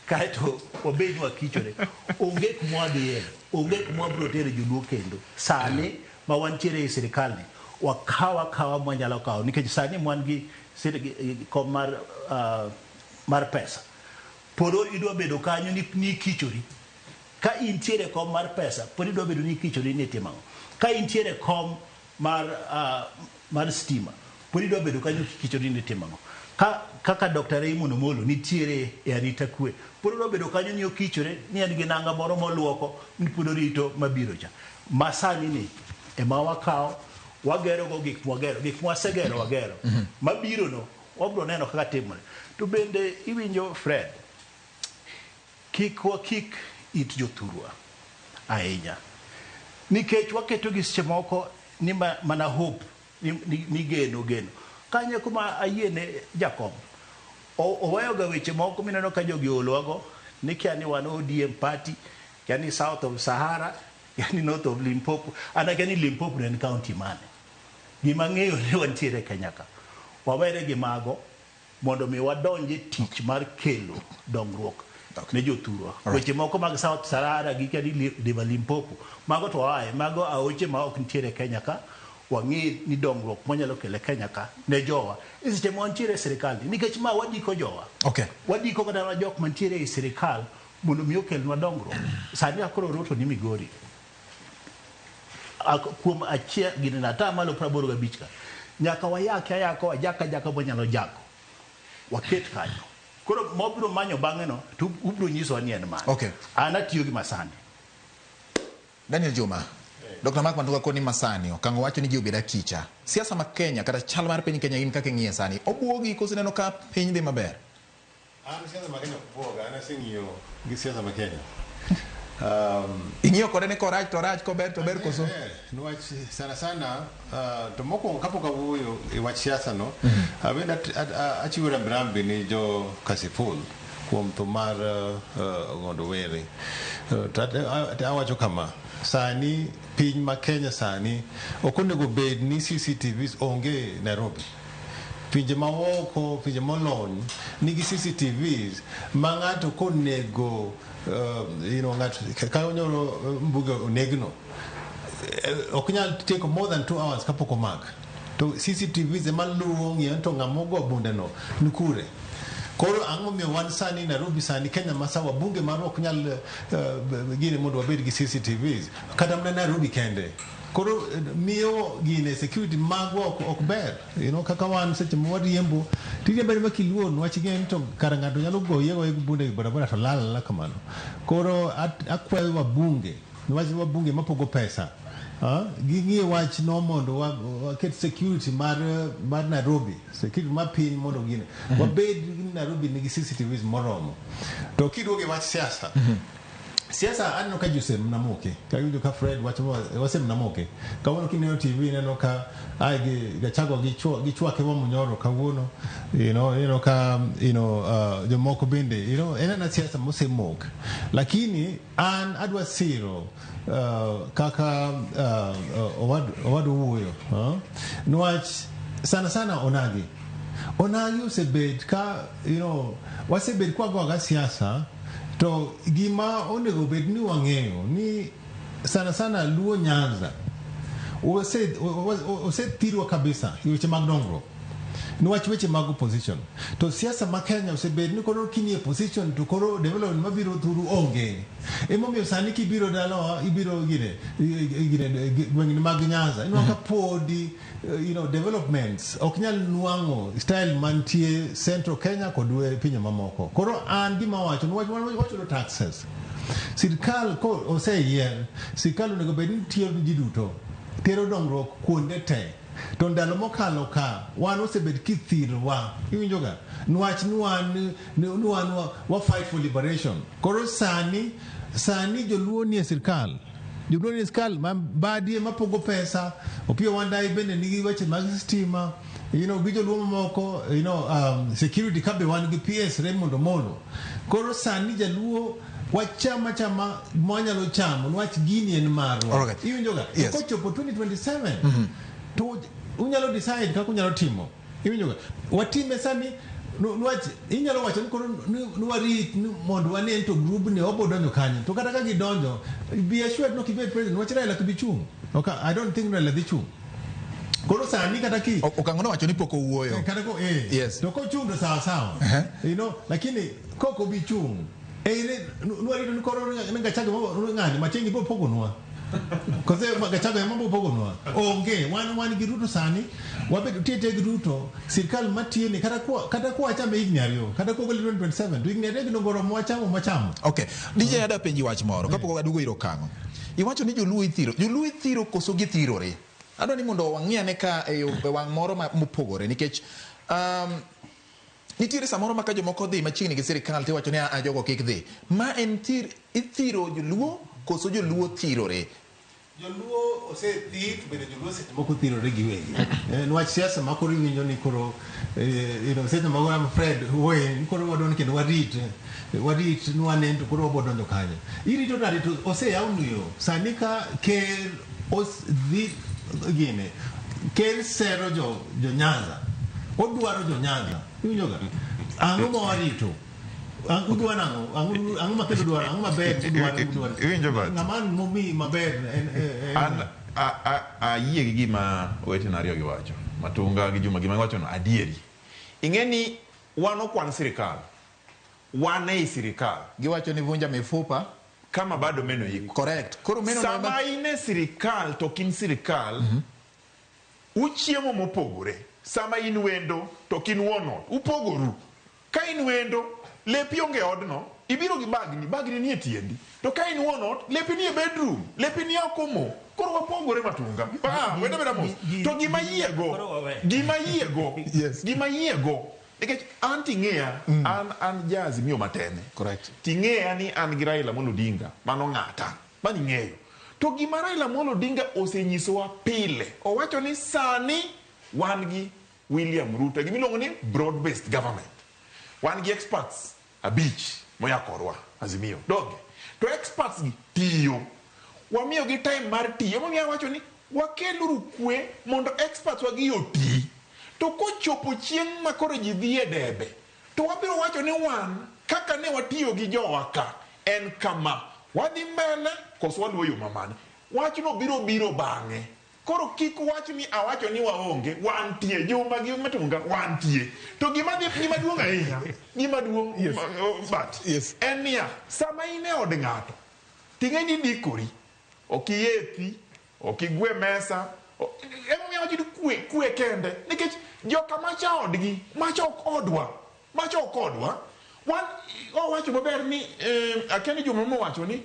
kaeto wabed ni wakichore. Onge kuma wadhiye, onge kuma wabiro tere joluo kendo. Sani ma wantiere e sirikal ni, wakaw akawa mwanyalo kawo, nikech sani mwan gi kom mar pesa. Pod idwa bedo kanyo ni kichori. Ka intiere kom mar pesa, pod idwa bedo ni kichori ni itimo ang'o. Ka intiere kom mar stima, pod idwa bedo kanyo kichori ni itimo ang'o. Kaka Dr. Raymond Omolo nitiere e arita kwe, pod odwa bedo kanyo ni okichore ni en gi nanga moro moluoko ni pod orito mabiro cha. Masani ni ema wakawo wagero go gik mwagero, gik mwasegero wagero. Mabiro no wabiro neno kaka timore. To bende iwinjo Fred, kik wakik it jothurwa ahinya, nikech waketo gi seche moko ni mana hope ni geno geno. Kanyo kuma ayiene Jakom oweyo ga weche moko mineno ka jogi oolowago ni kia ni wan ODM party, kia ni South of Sahara, kia ni North of Limpopo. An akia ni Limpopo en county mane. Gima ang'eyo ni wantiere Kenya ka. Wawere gi mago mondo mi wadonj e tich mar kelo dongruok ne jothurwa. Weche moko mag South Sahara gi kia ni River Limpopo, mago to wawaye, mago aoche ma ok nitiere Kenya ka. Wang'e ni dongruok mwanyalo kelo e Kenya ka ne jowa. E seche ma wantiere e sirikal ni, nikech ma wadiko jowa. Wadiko kata mana jok mantiere e sirikal Mondo mi okelnwa dongruok. Sani akoro Ruto ni Migori. Kuom achiel gini na 85% ka. Nyaka wayake ayaka wajaka jaka mwanyalo jako. Waket kanyo. Koro mobiro manyo bang'e no to ubiro nyisowa ni en mane. Okay. An atiyo gi masani. Daniel Juma, Dr. Mark Matunga koni masani okang'o wacho ni ji obed akicha. Siasa ma Kenya kata chal mar piny Kenya in kaka ing'iye sani, obuogi koso ineno ka piny dhi maber? An siasa ma Kenya ok buoga, an aseng'iyo gi siasa ma Kenya. Ing'iyo kode ni korach to rach, kober to ber koso? Niwach sana sana to mokwongo kapok awuoyo e wach siasa no, abende achiwo rambirambi ni jo Kasipul kuom tho mar Ong'ondo Were. To awacho kama, sani piny ma Kenya sani ok onego bed ni CCTVs onge Nairobi. Pinje maoko, pinje molony nigi CCTVs ma ng'ato konego ng'ato ka onyoro mbuge onegno ok nyal tieko more than 2 hours kapok omak. To CCTVs ema luwo ng'iyo to ng'ama ogo bunde no ni kure. Koro ang'o momiyo wan sani Nairobi sani Kenya masawa bunge marwa ok nyal gine mondo wabed gi CCTVs kata mana Nairobi kende. Koro miyo gine security magwa ok ber. Kaka wan seche ma wariembo tiriembo ariemba kiluor niwach ing'eyo ni to kara ng'ato nyalo goyi agoya gi bunde e barabara to lal alala kamano. Koro akwayo wabunge niwach wabunge mapogo pesa ging'i wach no mondo waket security mar Nairobi, security mar piny mondo gine wabed ni Nairobi nigi CCTVs moromo. To kiduogo e wach siasa, siasa aneno ka ji osemnamoke. Kawinjo ka Fred wacho wasemnamoke. Kawuono kineno TV ineno ka ai gi Gachagua gichwake Wamunyoro kawuono. Ineno ka jomoko bende en ana siasa mosemok. Lakini an adwa siro kaka owad wuoyo niwach sana sana onagi. Onagi osebet ka wasebet kwagoga siasa to gima onego bed ni wang'eyo ni sana sana Luo Nyanza osethirwa kabisa e weche mag dongruok niwach weche mag opposition. To siasa ma Kenya osebet ni koro kinie position to koro development mabiro thuru onge. Emomiyo sani kibiro dalawa ibiro gine gwengni mag Nyanza inwang'o ka podi developments ok nyal nwang'o style mantie Central Kenya kod pinje mamoko. Koro an gima wacho niwach wachulo taxes. Sirkal ko oseyier, sirkal onego bed ni tiyo gi ji duto, tero dongruok kuonde te. To ndalo mokalo ka wan osebet kithirwa, iwinjo ga? Niwach ni wan wa fight for liberation. Koro sani joluo nie sirkal. Joluo nie sirkal ma badie mapogo pesa, Opiyo Wandayi bende nigi weche mag stima, gi joluo mamoko, security ka be wan gi PS Raymond Omolo. Koro sani jaluo wachama chama mwanyalo chamo niwach gini en marwa. Iwinjo ga? Yes. Kochopo 2027 to unyalo decide kaka unyalo timo. Iwinjo ga? Watime sani niwach inyalo wacho ni koro ni warit mondo wane to group ni obo donjo kanyo. To kata ka gidonjo, be assured no kibed president niwach Raila ok bi chung'. Okay, I don't think Raila dhi chung'. Koro sani kata ki Okang'o nowacho ni pok owuoyo. Kata ko Yes. To kochung' to sawa sawa. Lakini kok obi chung', nwarito ni koro ni Gachagua ng'ani Matiang'i biro pogonwa. Kose Gachagua ema biro pogonwa. Onge, wan gi Ruto sani, wabedo tie gi Ruto, sirkal matiyo ni kata kwa wachame higni 2, kata kwa golo 2027, to higni 2 gi nongoro mwachamo. Okay. DJ ada penji wach moro, kapok waduogo ir Okang'o. Iwacho ni joluo ithiro. Joluo ithiro koso githirore? Adwa ni mondo wang'i ane ka e wang' moro mopogore nikech nitiere samoro ma ka jomoko dhi machiegni gi sirikal tiwacho ni a jogo kik dhi. Ma en ithiro joluo koso joluo thirore? Joluo osethir, bende joluo seche moko thirore giwegi. Niwach siasa ma koro iwinjo ni koro seche moko am Fred wuoye koro wadon kendo warit ni wanen to koro wabo donjo kanyo. Irito nade to oseyawnu yo. Sani ka ker dhi gine ker sero jo Nyanza. Odwaro jo Nyanza. Iwinjo ga? Ang'o ma warito? Udwa nang'o? Ang'o ma kendo dwaro? Ang'o maber udwaro? Iwinjo ba? Ng'ama momi maber en An ayie gi gima owetena ariyo giwacho. Matunga gi Juma gima giwacho no adieri. Ing'e ni wan ok wan sirikal. Wan ei sirikal. Giwacho ni vunja mifupa kama bado meno iko. Correct. Koro meno sama in e sirikal to ok in sirikal, uchiemo mopogore. Sama in wendo to ok in wuon ot, upogoru. Ka in wendo, lepi onge e odno, ibiro gi bagni, bagni nie tiendi. To ka in wuon ot, lepi nie bedroom, lepi nie oko mo. Koro wapogore Matunga. Wenda beda mos. To gima yiego, gima yiego, nikech an ting'eya, an ja Azimio matene. Correct. Ting'eya ni an gi Raila Amolo Odinga, mano ng'ata, mano ing'eyo. To gima Raila Amolo Odinga osenyisowa pile, owacho ni sani wan gi William Ruto, gima iluongo ni broad based government. Wan gi experts 5 moya korwa Azimio. Donge? To experts gi tiyo. Wamiyo gi time mar tiyo. Emomiyo awacho ni wakeluru kwe mondo experts wagi oti. To kochopo chieng' ma koro ji dhi e debe, to wabiro wacho ni wan kaka ne watiyo gi jowa ka en kama. Wadhi mbele koso waluwo yo mamane. Wachno biro biro bang'e. Koro kik wach ni awacho ni waonge, wantie. Juma gi Matunga wantie. To gima duong' ahinya, gima duong' but en niya, sama in e od ng'ato, ting'e ni dikori, ok iyepi, ok igwe mesa, emomiyo awacho ni kwe kende, nikech joka macha odgi, macha ok odwa, macha ok odwa. Wan owacho maber ni akia ni Juma mowacho ni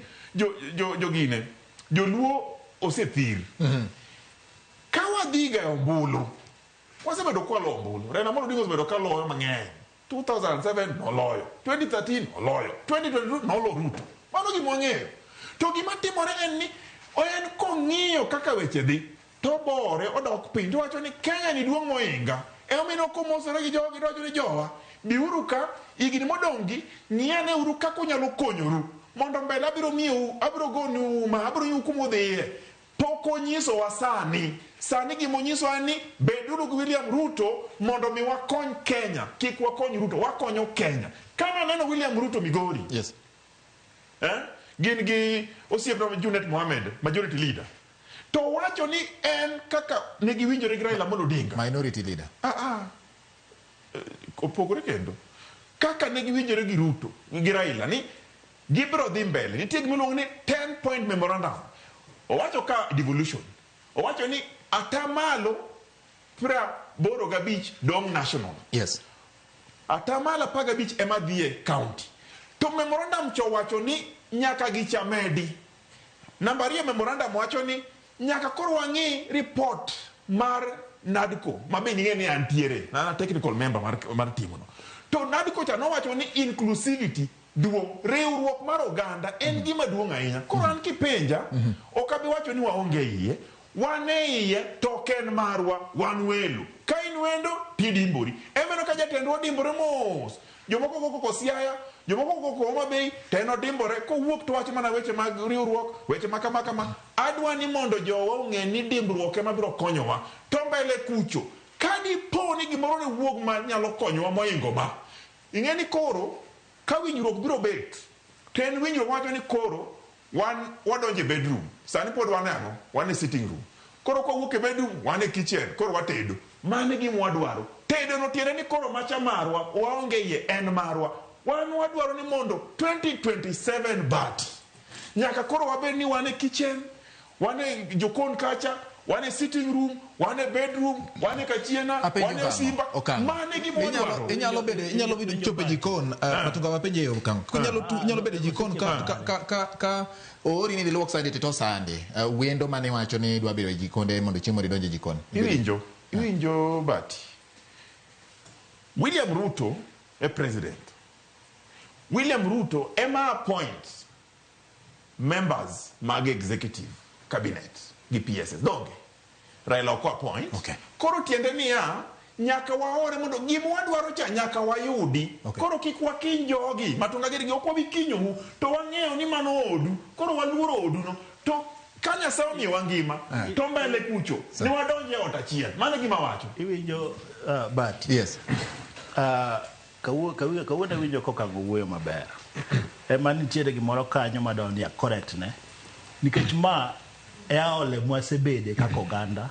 jogine, joluo osethir. Ka wadhiga e ombulu, wasebedo kwalo ombulu. Raila Amolo Odinga osebedo kaloyo mang'eny. 2007 noloyo, 2013 noloyo, 2022 nolo Ruto. Mano gima wang'eyo. To gima timore en ni en kong'iyo kaka weche dhi, to bore odok piny, to wacho ni Kenya ni duong' mohinga. Emomiyo komosore gi jogi, to wacho ni jowa, biuru ka, higni modong' gi, ng'iane uru kaka unyalo konyoru. Mondo mbele abiro miyou, abiro gonu uma, abiro miyou kuma udhiye. Pok onyisowa sani. Sani gimonyisowa ni beduru gi William Ruto mondo mi wakony Kenya. Kik wakony Ruto, wakonyo Kenya. Kane aneno William Ruto Migori. Yes. Gin gi osiepna Junet Mohamed, majority leader. To wacho ni en kaka ne giwinjore gi Raila Amolo Odinga. Minority leader. Opogore kendo. Kaka ne giwinjore gi Ruto, gi Raila ni gibiro dhi mbele. Nitie gima iluongo ni 10-point memorandum. Owacho ka devolution. Owacho ni atamalo 85 dong national. Yes. Atamalo 15 ema dhi e county. To memorandum cho wacho ni nyaka gichamedi. Namba 2 memorandum wacho ni nyaka koro wang'i report mar NADCO, ma be ning'e ni antiere, na technical member mar timono. To NADCO cha nowacho ni inclusivity duong', riwruok mar oganda en gima duong' ahinya. Koro an kipenja, ok abi wacho ni waonge iye, wan e iye to ok en marwa, wan welo. Ka in wendo, tidimbori. Emeno ka jatendwa odimbore mos, jomoko go koko Siaya, jomoko go koko Homa Bay, to en odimbore, kowuok to wacho mana weche mag riwruok, weche ma kama kama. Adwa ni mondo jowa ong'e ni dimbruok ema biro konyowa. To mbele kucho, ka dipo ni gimoro ne wuog ma nyalo konyowa mohingo ma, ing'e ni koro ka winjruok biro bet, to en winjruok wacho ni koro wan wadonjo e bedroom. Sani pod wan e ang'o? Wan e sitting room. Koro kawuok e bedroom, wan e kitchen, koro watedo. Mano e gima wadwaro. Tedo no tiende ni koro macha marwa, waonge iye, en marwa. Wan wadwaro ni mondo 2027 but nyaka koro wabed ni wan e kitchen, wan e jokon kacha, wan e sitting room, wan e bedroom, wan e kachiena, wan e simba. Mano e gima wadwaro. Inyalo bedo chopo e jikon, Matunga wapenje e okang'. Inyalo bedo e jikon ka oori ni iluok sande to sande. Wendo mane wacho ni dwa bedo e jikonde mondo chiemo odonj e jikon. Iwinjo Bati. William Ruto e president. William Ruto ema appoint members mag executive cabinet gi PSS. Donge? Raila ok appoint. Okay. Koro tiende niya, nyaka waore mondo gima wadwaro cha nyaka wayudi. Okay. Koro kik wakiny jogi, Matunga giri gi ok wabi kinyou, to wang'eyo ni mano odu. Koro waluoro oduno. To ka Nyasaye omiyowa ngima, to mbele kucho, ne wadonje ot achiel. Mano e gima awacho. Iwinjo Bati? Yes. Kawuono awinjo kokango wuoyo maber. Ema nitiere gimoro kanyo madwa ni correct ne. Nikech ma e aole mwasebede kaka oganda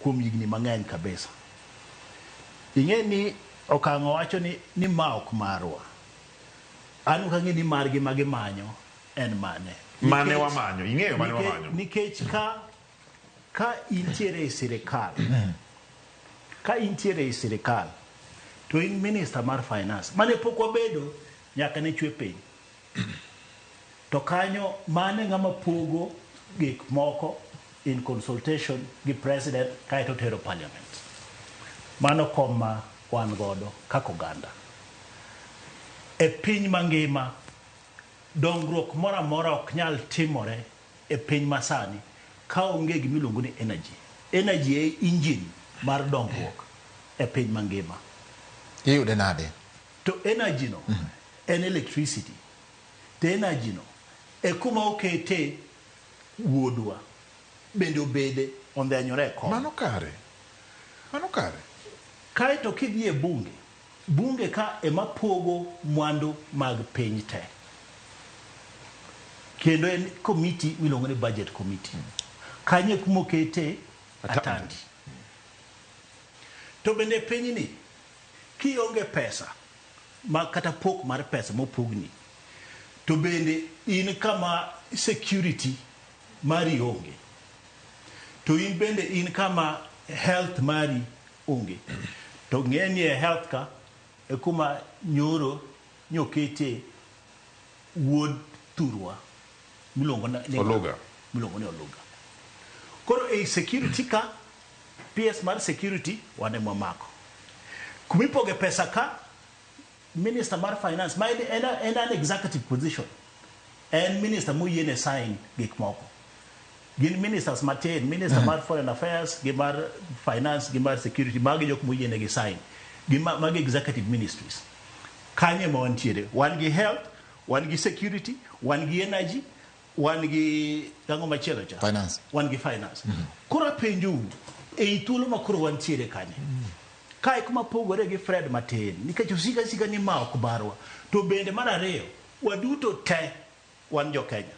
kuom higni mang'eny kabisa. Ing'e ni okang'o wacho ni ma ok marwa. An ok ang'e ni margi ma gimanyo en mane. Mane wamanyo? Ing'eyo mane wamanyo? Nikech ka intiere e sirikal, ka intiere e sirikal, to in minister mar finance, mane pok wabedo nyaka ne chwe piny. To kanyo mane ng'ama pogo gik moko in consultation gi president kaeto tero parliament. Mano kom ma wan godo kaka oganda. E piny mangima, dongruok moro amora ok nyal timore e piny masani ka onge gima iluongo ni energy. Energy e engine mar dongruok e piny mangima. Iyude nade? To energy no en electricity. To energy no e kuma okete wuodwa bende obede ondhenyore e kom. Mano kare. Mano kare. Kaeto kidhi e bunge, bunge ka ema pogo mwandu mag piny te. Kendo en committee miluongo ni budget committee. Kanyo e kuma okete Atandi. To bende pinyni, kionge pesa, ma kata pok mar pesa mopogni, to bende in kama security mari onge. To in bende in kama health mari onge. To ng'e ni e health ka, e kuma nyoro nyokete wuod thurwa miluongo ni Oluga. Miluongo ni Oluga. Koro e security ka, PS mar security wan ema wamako. Kumipoge pesa ka, minister mar finance, ma en an executive position. En minister moyiene sign gik moko. Gin ministers matin, minister mar foreign affairs, gi mar finance, gi mar security, magi jok moyiene gi sign. Gi magi executive ministries. Kanye ma wantiere? Wan gi health, wan gi security, wan gi energy, wan gi ang'o machielo cha? Finance. Wan gi finance. Koro apenjou, ei thuolo ma koro wantiere kanye? Kae kuma pogore gi Fred matin, nikech osika sika ni ma ok marwa. To bende mar ariyo, waduto te wan jo Kenya.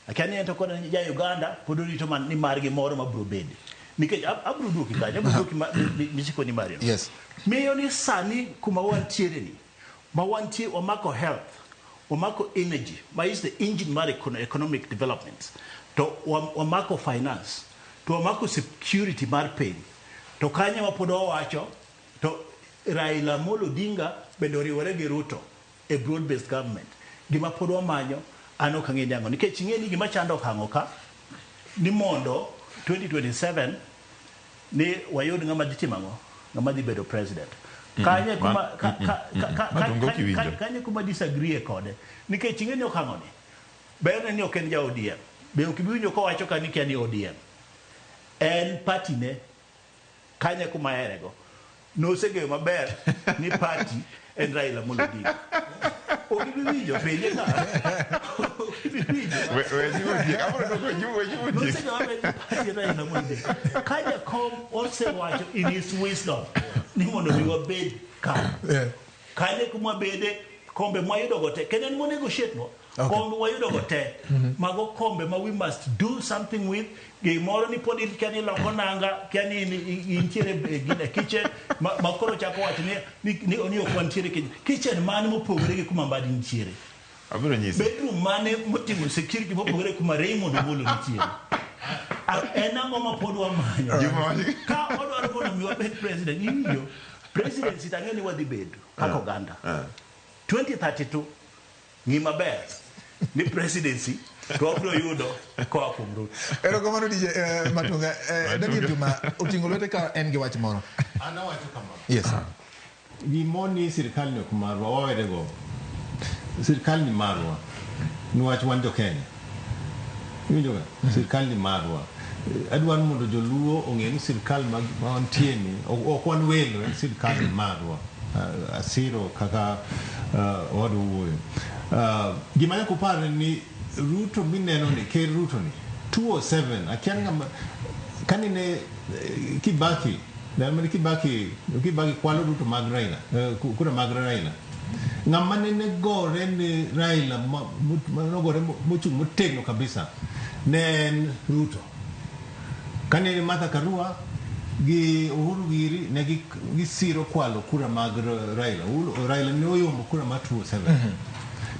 Akia ni en to kod ja Uganda pod orito man ni margi moro ma biro bede. Nikech abiro duoki kanyo, abiro duoki misiko ni mari. Yes. Miyo ni sani kuma wantiere ni, ma wantie wamako health, wamako energy, ma is the engine mar economic development. To wamako finance, to wamako security mar piny. To kanyo ma pod wawacho, to Raila Amolo Odinga bende oriwore gi Ruto e broad based government. Gima pod wamanyo, an ok ang'e ni ang'o. Nikech ing'e ni gima chando okang'o ka, ni mondo 2027 ni wayud ng'ama dhi timo ang'o? Ng'ama dhi bedo president. Kanye kuma, kanye kuma disagree kode. Nikech ing'e ni okang'o ni, berne ni ok en ja ODM. Be ok ibi winjo kowacho ka ni kia ni ODM. En party ne, kanye kuma aherego. Noseng'eyo maber ni party en Raila Amolo Odinga. Ok ibi winjo penje ka. Ok ibi winjo. Noseng'eyo maber ni party en Raila Amolo Odinga. Ka jakom osewacho in his wisdom ni mondo mi wabed ka. Kanye kuma bede kombe mwayudo go te. Kendo en monegotiate no. Kombe wayudo go te. Mago kombe ma we must do something with. Gimoro ni pod kia ni loko nanga, kia ni intiere e kitchen, ma koro chako wacho ni ok wantiere kitchen. Kitchen mane mopogore gi kuma Mbadi nitiere? Abiro nyisi. Bedroom mane motimo security mopogore kuma Raymond Omolo nitiere? En ang'o ma pod wamanyo? Ka odwaro mondo mi wabed president, iwinjo? Presidency tang'e ni wadhi bedo kaka oganda. 2032 ng'i maber ni presidency to wabiro yudo koa kuom Ruto. Erokamano DJ Matunga. Daniel Juma oting'o lwete ka en gi wach moro. An awacho kama. Yes. Gimoni sirikal ni ok marwa, wawerego. Sirikal ni marwa. Niwach wan jo Kenya. Iwinjo ga? Sirikal ni marwa. Adwaro mondo joluo ong'e ni sirikal ma wantie ni ok wan welo, en sirikal ni marwa. Asiro kaka owadwa wuoyo. Gima nyaka upar en ni Ruto mineno ni, Ker Ruto ni, 207, akia ng'ama, kanine Kibaki, ndalo mane Kibaki kwalo Ruto mag Raila, kura mag Raila. Ng'ama nene gore ni Raila, nogore mochung' motegno kabisa, ne en Ruto. Kane Martha Karua gi Uhuru giri ne gisiro kwalo kura mag Raila. Raila ne oyombo kura mar 207.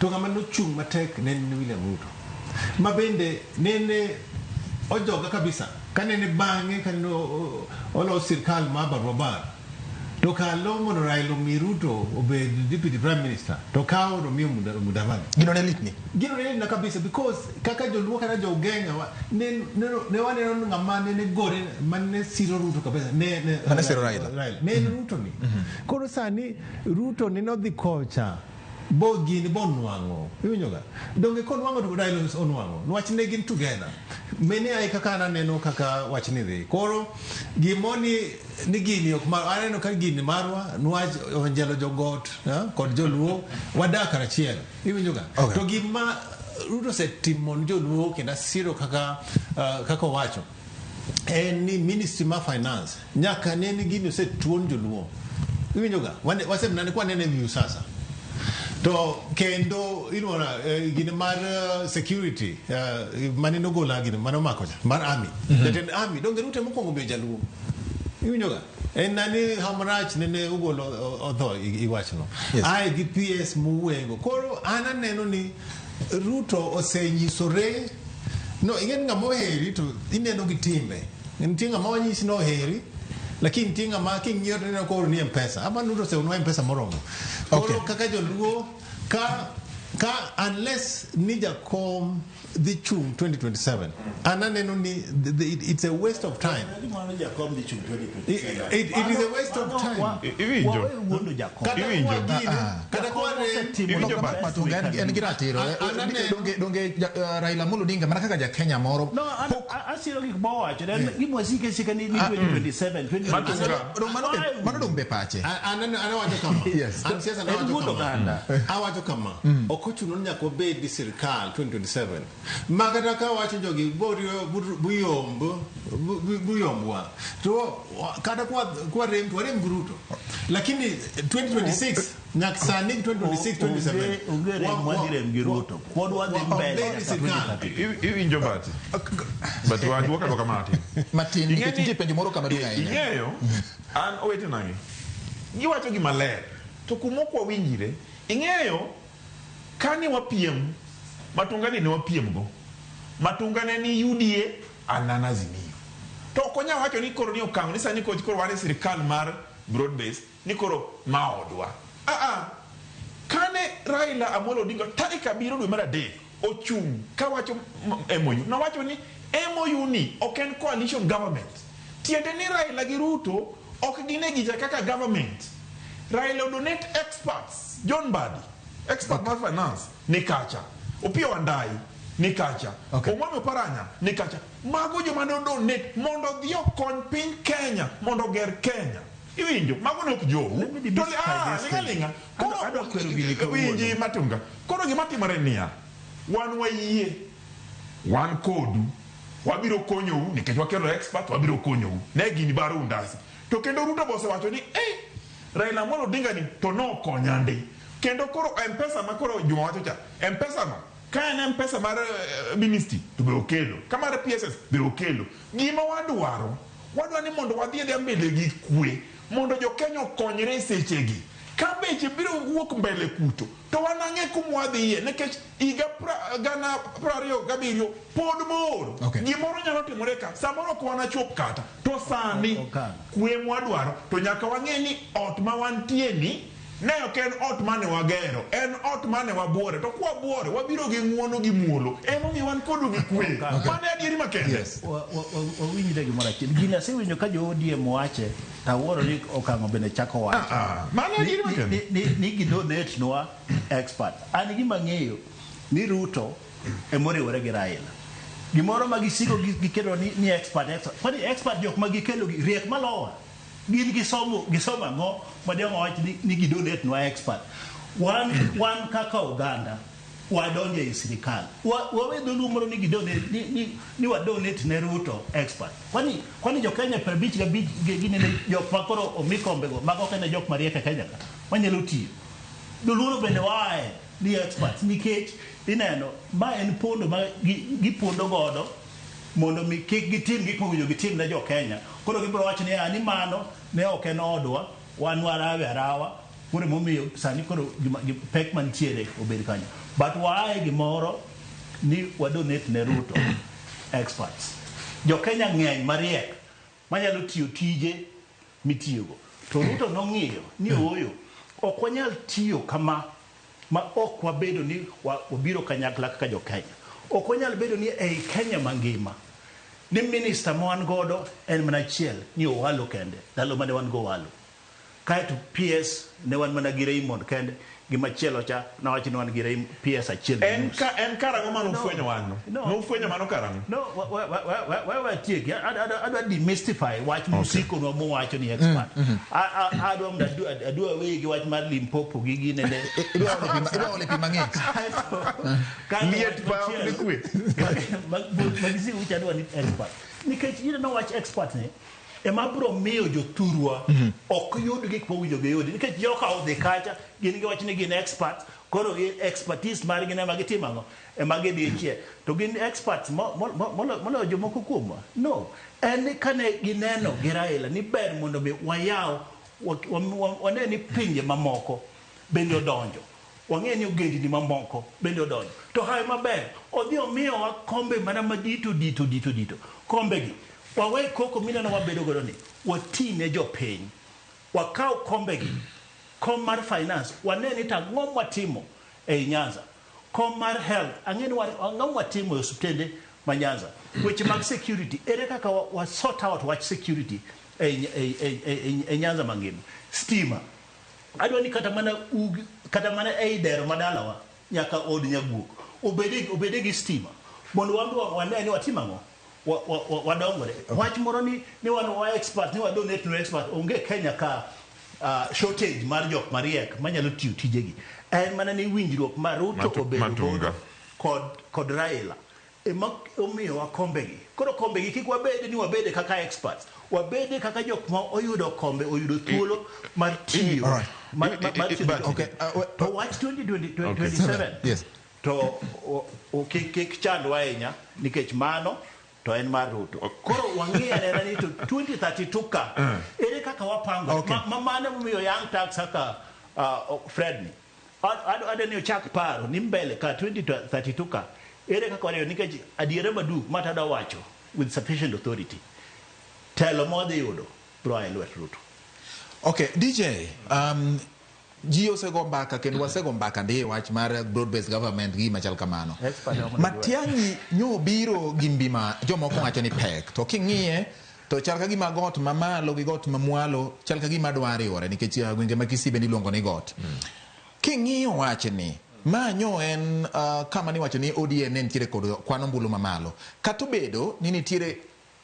To ng'ama nochung' matek ne en William Ruto. Ma bende nene ojoga kabisa. Kanene bang'e kanene olos sirkal mar barua bar. To kalo mondo Raila omi Ruto obed deputy prime minister to kawo to miyo Mudavadi. Gino ne litni. Gino ne litna kabisa because kaka joluo kata jo-Ugenya ne waneno ng'ama nene gore mane siro Ruto kabisa ne mane siro Raila. Ne en Ruto ni. Koro sani Ruto ni nodhi kocha bo gini bo nwang'o. Iwinjo ga? Donge konwang'o to Raila onwang'o. Nwach ne gin together. Mene ai kaka an aneno kaka wach ni dhi. Koro gimoni ni gini ok mar aneno ka gini marwa nwach onjelo jogot kod joluo wadak karachiel. Iwinjo ga? Okay. To gima Ruto osetimo ne joluo kendo asiro kaka kaka owacho en ni ministry mar finance nyaka ne ni gini osetuon joluo. Iwinjo ga? Wasemnane kwa nene view sasa. To kendo iluongo gini mar security mane nogola gini mane omako cha mar army. Jatend army donge Ruto mokwongo miyo jaluo. Iwinjo ga? En nani hamrach nene ogolo otho iwachno. Ae gi PS muwengo. Koro an aneno ni Ruto osenyisore no ing'e ng'ama oheri to ineno gi timbe. Nitie ng'ama wanyisi ni oheri lakini nitie ng'ama king'iyo to ineno koro ni M-Pesa. Ama Ruto oseonwa M-Pesa moromo. Koro kaka joluo ka unless ni jakom dhi chung 2027 an aneno ni it's a waste of time. It is a waste of time. Iwinjo. Kata kwa En gi ratiro. Donge Raila Amolo Odinga mana kaka ja Kenya moro. No, asiro gik mowacho. Gima wasike sika ni 2027 2027. Mano dong be pache. An awacho kama. An siasa awacho kama. Ok ochuno ni nyaka obed gi sirkal 2027. Makata ka wacho jogi buyomb buyombwa. To kata kwa rem to warem gi Ruto. Lakini 2026 nyaka sani 2026 27 onge rem wadhi rem gi Ruto. Pod wadhi mbele. Iwinjo bati. But waduoka duoka matin. Matin nikech nitie penjo moro kama duong' ahinya. Ing'eyo an owetena gi. Giwacho gima ler. To kuma ok wawinjire, ing'eyo kane wapiem Matunga ni ne wapiem go. Matunga ne ni UDA anana Azimio. To ok onya wacho ni koro ni okang' ni sani koro wan e sirkal mar broad base ni koro ma odwa. Kane Raila Amolo Odinga tarik 7 dwe mar 3 ochung' kawacho MOU, nowacho ni MOU ni ok en coalition government. Tiende ni Raila gi Ruto ok gine gicha kaka government. Raila donate experts, John Mbadi, expert mar finance ni kacha. Opiyo Wandayi ni kacha. Omwami Oparanya ni kacha. Mago joma ne donate mondo odhi okony piny Kenya mondo oger Kenya. Iwinjo, mago ne ok jou. To linga linga. Koro winji Matunga. Koro gima timore niya, wan wayie, wan kodu, wabiro konyou nikech wakelo expert, wabiro konyou. Ne gini baro undasi. To kendo Ruto bo osewacho ni Raila Amolo Odinga ni to nokonya ndi. Kendo koro M-Pesa ma koro Juma wacho cha, M-Pesa no, ka en M-Pesa mar ministry to be okelo, ka mar PSS be okelo. Gima wadwaro, wadwaro ni mondo wadhi adhiya mbele gi kwe, mondo jo Kenya okonyre e sechegi. Ka beche biro wuok mbele kucho, to wanang'e kuma wadhiye, nikech higa 2027 pod bor. Gimoro nyalo timore ka, samoro ok wanachop kata. To sani, kwe mwadwaro, to nyaka wang'e ni ot ma wantie ni, ne ok en ot mane wagero, en ot mane wabuore. To kwa buore, wabiro gi ng'uono gi muolo. Emomiyo wan kodu gi kwe. Mano e adieri makende. Wawinjre gimoro achiel. Gini asewinjo ka jo ODM wache, to awuoro ni okang'o bende chako wacho. Mano e adieri makende. Ni gidonate nwa expert. An gima ang'eyo ni Ruto emoriwore gi Raila. Gimoro ma gisigo gikelo ni expert, expert. Kwani expert jok ma gikelo gi riek malowa. Gin gisomo ang'o ma dang' wach ni gidonate nwa expert. Wan kaka oganda wadonjo e sirikal. Wawe dholuo moro ni gidonate ni wadonate ne Ruto expert. Kwani jo Kenya 55 gin jok ma koro omi kombego mago ok en jok mariek e Kenya ka manyalo tiyo. Dholuo bende wae ni experts nikech ineno ma en pondo ma gipondo godo mondo mi kik gitim gik mowinjo gitim ne jo Kenya. Koro gibiro wacho ni ni mano ne ok en odwa, wan warawe arawa. Koro emomiyo sani koro pek mantiere obed kanyo. But waaye gimoro ni wadonate ne Ruto experts. Jo Kenya ng'eny mariek manyalo tiyo tije mitiyogo. To Ruto nong'iyo ni ooyo, ok wanyal tiyo kama ma ok wabedo ni wabiro kanyakla kaka jo Kenya. Ok wanyal bedo ni ei Kenya mangima ni minister ma wan godo en mana achiel ni Owalo kende, ndalo mane wan go Owalo. Kaeto PS ne wan mana gi Raymond kende, gi machielo cha nawacho ni wan gi Raymond, PS achiel gi En nus. ka en karang'o mane ufwenyo wachno? No. Nufwenyo mano karang'o? No, we watieki. Adwa demystify wach musikonwa muwacho ni expert. Adwa mondo adwa away gi wach mar Limpopo gi ginene. Idwa ole pi mang'ich. Kaeto Liet wach pa ok ni kwe. Magisi ucha adwa ni expert. Nikech ineno wach expert ni ema biro miyo jothurwa ok yud gik mowinjo giyudi nikech joka odhi kacha gin giwacho ni gin experts koro gi expertise margi ema gitimo ang'o ema gidichie to gin experts moloyo jomoko kuomwa no en ni kane gineno gi Raila ni ber mondo mi wayaw wane ni pinje mamoko bende odonjo wang'e ni ogendini mamoko bende odonjo to hawi maber odhi omiyowa kombe mana madito dito dito dito kombegi wawe koko mineno wabedo godo ni wati ne jopiny wakaw kombegi kom mar finance wane ni to ang'o mwatimo ei Nyanza kom mar health ang'e ni ang'o mwatimo e osiptende ma Nyanza weche mag security ere kaka wa sort out wach security ei Nyanza mangima stima adwa ni kata mana ugi kata mana ei dero madalawa nyaka od nyaguok obede gi stima mondo wan be wane ni watimo ang'o wadongore wach moro ni wan wa expert ni wa donate no expert onge Kenya ka shortage mar jok mariek manyalo tiyo tijegi en mana ni winjruok mar Ruto obedo godo kod Raila ema omiyowa kombegi koro kombegi kik wabede ni wabede kaka experts wabede kaka jok ma oyudo kombe oyudo thuolo mar tiyo to wach 2027 yes to kik chandwa ahinya nikech mano to en mar Ruto koro wang'iyo anena ni to 2032 ka ere kaka wapango mano momiyo Young Turks kaka Fred ni adwa ni ochak paro ni mbele ka 2032 ka ere kaka waneno nikech adiera maduong' ma tadwa wacho with sufficient authority telo modhi yudo biro a e lwet Ruto. Okay, DJ, ji osego mbaka kendo wasego mbaka ndi wach mar broad based government gi machal kamano. Matiang'i nyo biro gi mbi ma jomoko wacho ni pek to king'iye to chal ka gima got mamalo gi got mamwalo chal ka gima dwa riwore nikech gwenge ma Kisii bende iluongo ni got. King'iyo wachni ma nyo en kama niwacho ni ODM ne nitiere kod kwan ombulu mamalo kata obedo ni nitiere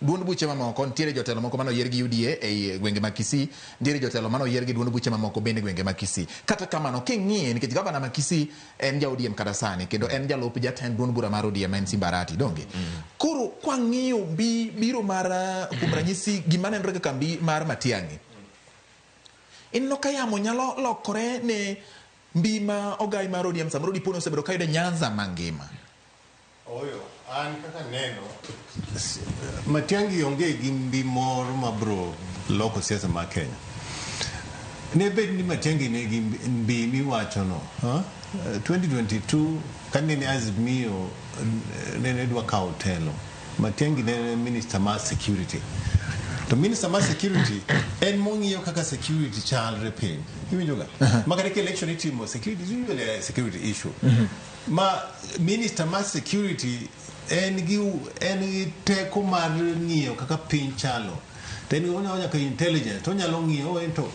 duond buche mamoko nitiere jotelo moko mane oyier gi UDA ei gwenge ma Kisii nitiere jotelo mane oyier gi duond buche mamoko bende gwenge ma Kisii kata kamano king'iye nikech gavana ma Kisii en ja ODM kata sani kendo en jalup jatend duond bura mar ODM en Simba Arati donge koro kwang'iyo biro mar kuom ranyisi gima nenore kaka mbi mar Matiang'i ineno ka yamo nyalo lokore ne mbi ma ogai mar ODM samoro dipo ni osebedo kayude Nyanza mangima. Oyo, an kaka neno Matiang'i onge gi mbi moro mabro loko siasa mar Kenya. Ne bed ni Matiang'i nigi mbi miwachono 2022 kane Azimio nene dwa kawo telo Matiang'i ne minister mar security to minister mar security en mong'iyo kaka security chalre piny iwinjo ga ma kata ka election itimo security is usually a security issue ma minister mar security en gi teko mar ng'iyo kaka piny chalo to en onyalo nyaka intelligence to onyalo ng'iyo en to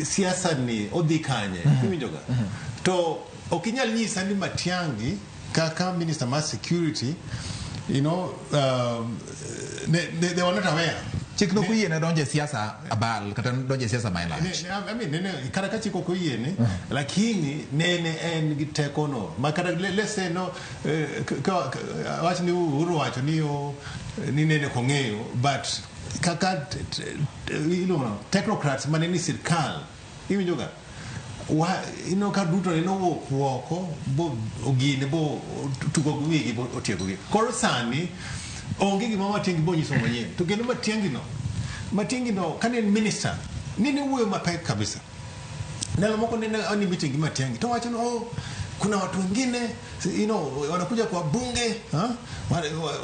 siasa ni odhi kanye iwinjo ga to ok inyal nyisa ni Matiang'i kaka minister mar security you know they were not aware chik nok oyiene donjo e siasa abal kata donjo e siasa ma lach. I mean nene kata ka chik ok oyiene lakini nene en gi teko no ma kata let's say no wach ni Uhuru wacho ni ni nene ok ong'eyo but kaka iluongo technocrats mane ni sirkal iwinjo ga ino ka duto ne nowuok oko bo ogine bo tugo gi wigi bo otieko gi koro sani onge gima Matiang'i bo nyiso manyien to kendo Matiang'i no kane en minister nene wuoyo mapek kabisa Ndalo moko nene ani meeting gi Matiang'i to wacho ni oh, kuna watu wengine you know, wanakuja kwa bunge ha?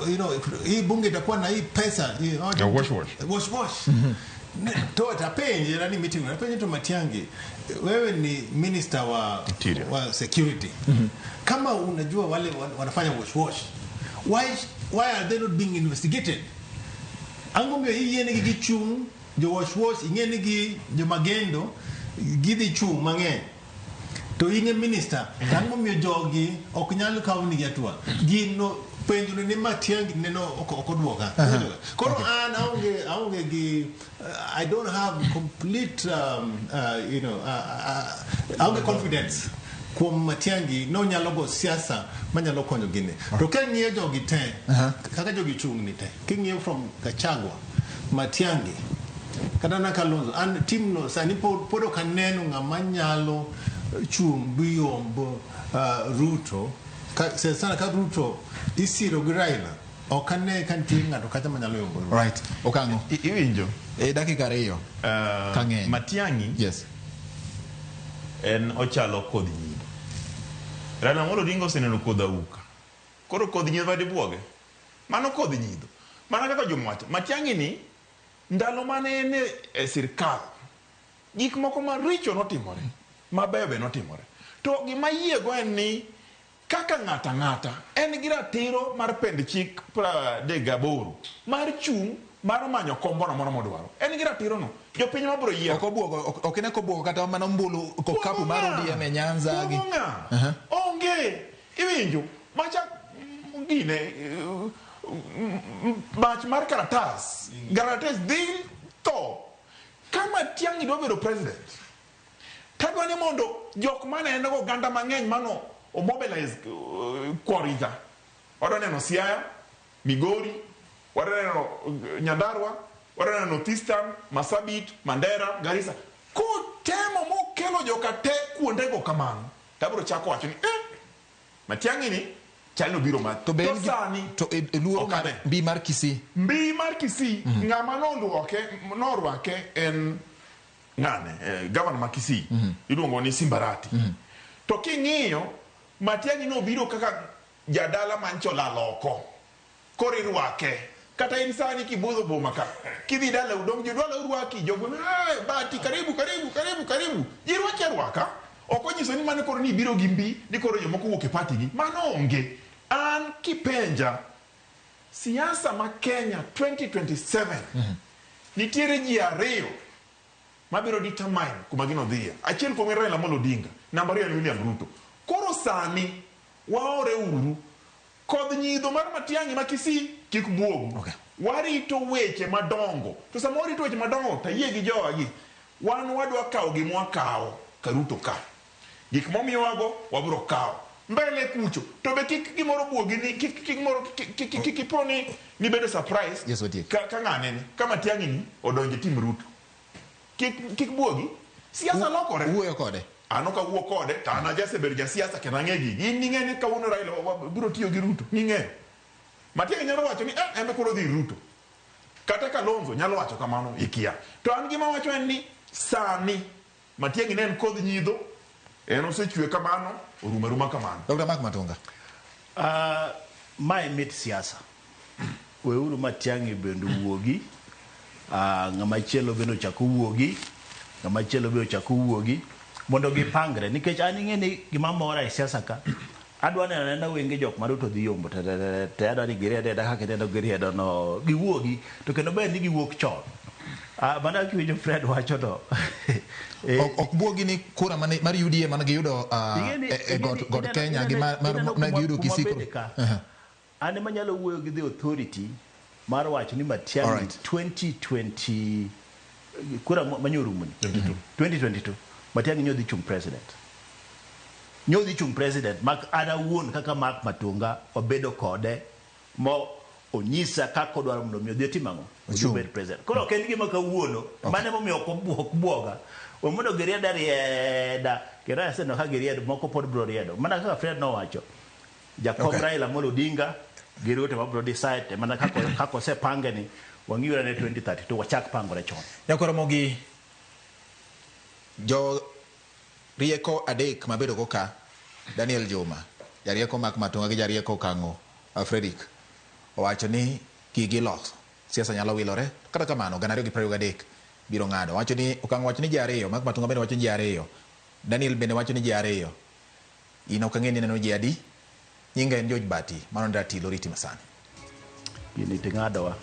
You know, hii bunge itakuwa na hii pesa you know, Yeah, wash, wash. Wash, wash. To tapenje nani meeting tapenje to Matiang'i, wewe ni minister wa security. Kama unajua wale wanafanya wash wash, why are they not being investigated? Ang'o miyo iyienegi gi chung' jo wash wash, ing'e jo magendo gidhi chung' mang'eny to in e minister, to ang'o miyo jogi ok nyal kawnigi hatua? Gino penjono ni Matiang'i neno ok oduoka. Koro an aonge gi I don't have complete you know, aonge confidence kuom Matiang'i nonyalo go siasa manyalo konyo gine. To king'iyo jogi te, kaka jogi chung' ni te, king'iyo from Gachagua, Matiang'i kata na Kalonzo, an timno sani pod ok aneno ng'ama nyalo chung' biyomb Ruto. Sana ka Ruto isiro gi Raila, ok ane ka nitie ng'ato kacha manyalo yombo Ruto. Right. Okang'o. Iwinjo? E dakika 2. Kang'eny. Matiang'i. Yes. En ochalo kodhi nyidho. Raila Amolo Odinga oseneno kodhi auka. Koro kodhi nyidho madibuoge. Mano kodhi nyidho. Mana kaka jomwacho, Matiang'i ni ndalo mane en e sirkal, gik moko maricho notimore, mabeyo be notimore. To gima yiego en ni kaka ng'ata ng'ata en gi ratiro mar pend chik 38 mar chung' mar manyo kom moro amora modwaro. En gi ratiro no. Jopiny mabiro yiero. Ok obuogo, ok ine kobuogo kata mana ombulu kokapu mar ODM e Nyanza gi. Buogo ng'a? Onge. Iwinjo? Macha gine mach mar karatas. Karatas dhi tho. Ka Matiang'i dwa bedo president, tadwa ni mondo jok mane en go oganda mang'eny mano omobilize Kwariga. Wadwa neno Siaya, Migori, wadwa neno Nyandarua, wadwa neno North Eastern, Marsabit, Mandera, Garissa. Kotemo mokelo joka te kuondego kamano, tabiro chako wacho ni Matiang'i ni chal obiro ma. To be To sani to e luoro mar mbi mar Kisii. Mbi mar Kisii, ng'ama norwake en ng'ane, governor ma Kisii, iluongo ni Simbarati. To king'iyo Matiang'i nobiro kaka jadala mancho lal oko. Koro irwake. Kata in sani kibudho boma ka, kidhi dala udong' jodala urwaki, jogweng' bati karibu karibu karibu karibu. Ji rwaki arwaka. Ok onyiso ni mano koro ni ibiro gi mbi, ni koro jomoko wuok e party gi. Mano onge. An kipenja, siasa ma Kenya 2027, nitiere ji ariyo mabiro determine kuma gino dhiye. Achiel kuom Raila Amolo Odinga, namba 2 en William Ruto. Koro sani waore uru kodh nyidho mar Matiang'i ma Kisii kik buogu. Warito weche madongo. To sama warito weche madongo to ayie gi jowagi. Wan wadwa kawo gima wakawo ka Ruto ka. Gik momiyowago wabiro kawo. Mbele kucho to be kik gimoro buogi ni kik kik moro kik ipo ni nibedo surprise. Yes, watiek. Ka ng'ane ni ka Matiang'i ni odonje tim Ruto. Kik buogi. Siasa lokore. Wuoyo kode. An ok awuo kode, to an ajasebedo jasiasa kendo ang'e gigi. In ning'e ni kawuono Raila biro tiyo gi Ruto. Ning'eyo. Matiang'i nyalo wacho ni en be koro odhi Ruto. Kata Kalonzo nyalo wacho kamano ikia. To an gima wacho en ni sani Matiang'i ne en kodh nyidho, en osechwe kamano, orumo aruma kamano. Dr. Mark Matunga. Mae mit siasa. Weuru Matiang'i bende owuogi. Ng'ama chielo bende ochak owuogi. Ng'ama chielo bende ochak owuogi. Mondo gipangre. Nikech an ing'e ni gima mora e siasa ka, adwa neno anena wenge jok ma Ruto dhi yombo te te te te, adwa ni giriedo kaka ineno giriedo no, giwuogi. To kendo ber ni giwuok chon. Mana kiwinjo Fred wacho to. Ok buogi ni kura mar UDA mane giyudo e got Kenya gi mane giyudo Kisii. An ema anyalo wuoyo gi the authority mar wacho ni Matiang'i 2020 kura manyorumo ni 2022 Matiang'i nyodhi chung president. Nyodhi chung president mak an awuon kaka Mark Matunga obedo kode mo onyisa kaka odwaro mondo mi odhi otim ang'o? Odhi obed president. Koro ok en gima kawuono, mano emomiyo ok buoga. We mondo giried arieda, kendo aseneno ka giriedo, moko pod biro riedo. Mana kaka Fred nowacho, jakom Raila Amolo Odinga gi Ruto ema biro decide, mana kaka osepange ni wang'iyo ne 2032 wachak pangore chon. Nyakwar Ramogi, jo Rieko adek mabedo go ka Daniel Juma, jarieko Mark Matunga gi jarieko Kang'o Frederick owacho ni gigi loso. Siasa nyalo wilore, kata kamano 2023 biro ng'ado. Wacho ni Okang'o wacho ni ji ariyo, Mark Matunga bende wacho ni ji ariyo, Daniel bende wacho ni ji ariyo. In ok ang'e ni ineno ji adi? Nyinga en George Bati, mano en Ratil oriti masani. Gini ting'adowa.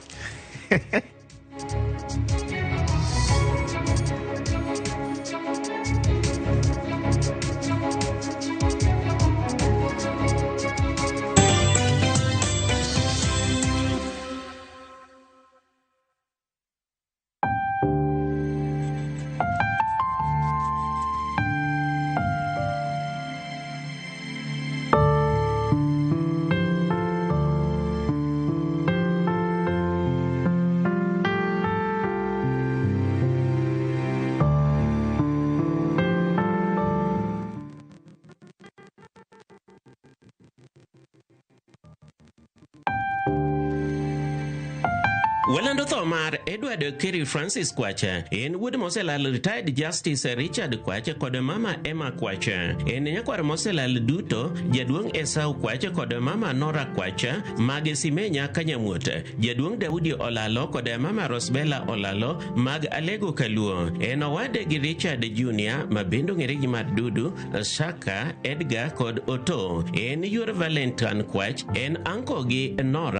Walando tho mar Edward Kerry Francis Kwacha en wuod moselal retired Justice Richard Kwacha kod mama Emma Kwacha. En nyakwar moselal duto jaduong' Esau Kwacha kod mama Nora Kwacha mag Simenya Kanyamuot, jaduong' Daudi Olalo kod mama Rosbella Olalo mag Alego Kaluo. En owade gi Richard Junior ma bende ong'ere gi mar Dudu, Saka, Edgar kod Oto. En yuor Valentine Kwach, en anko gi Nora.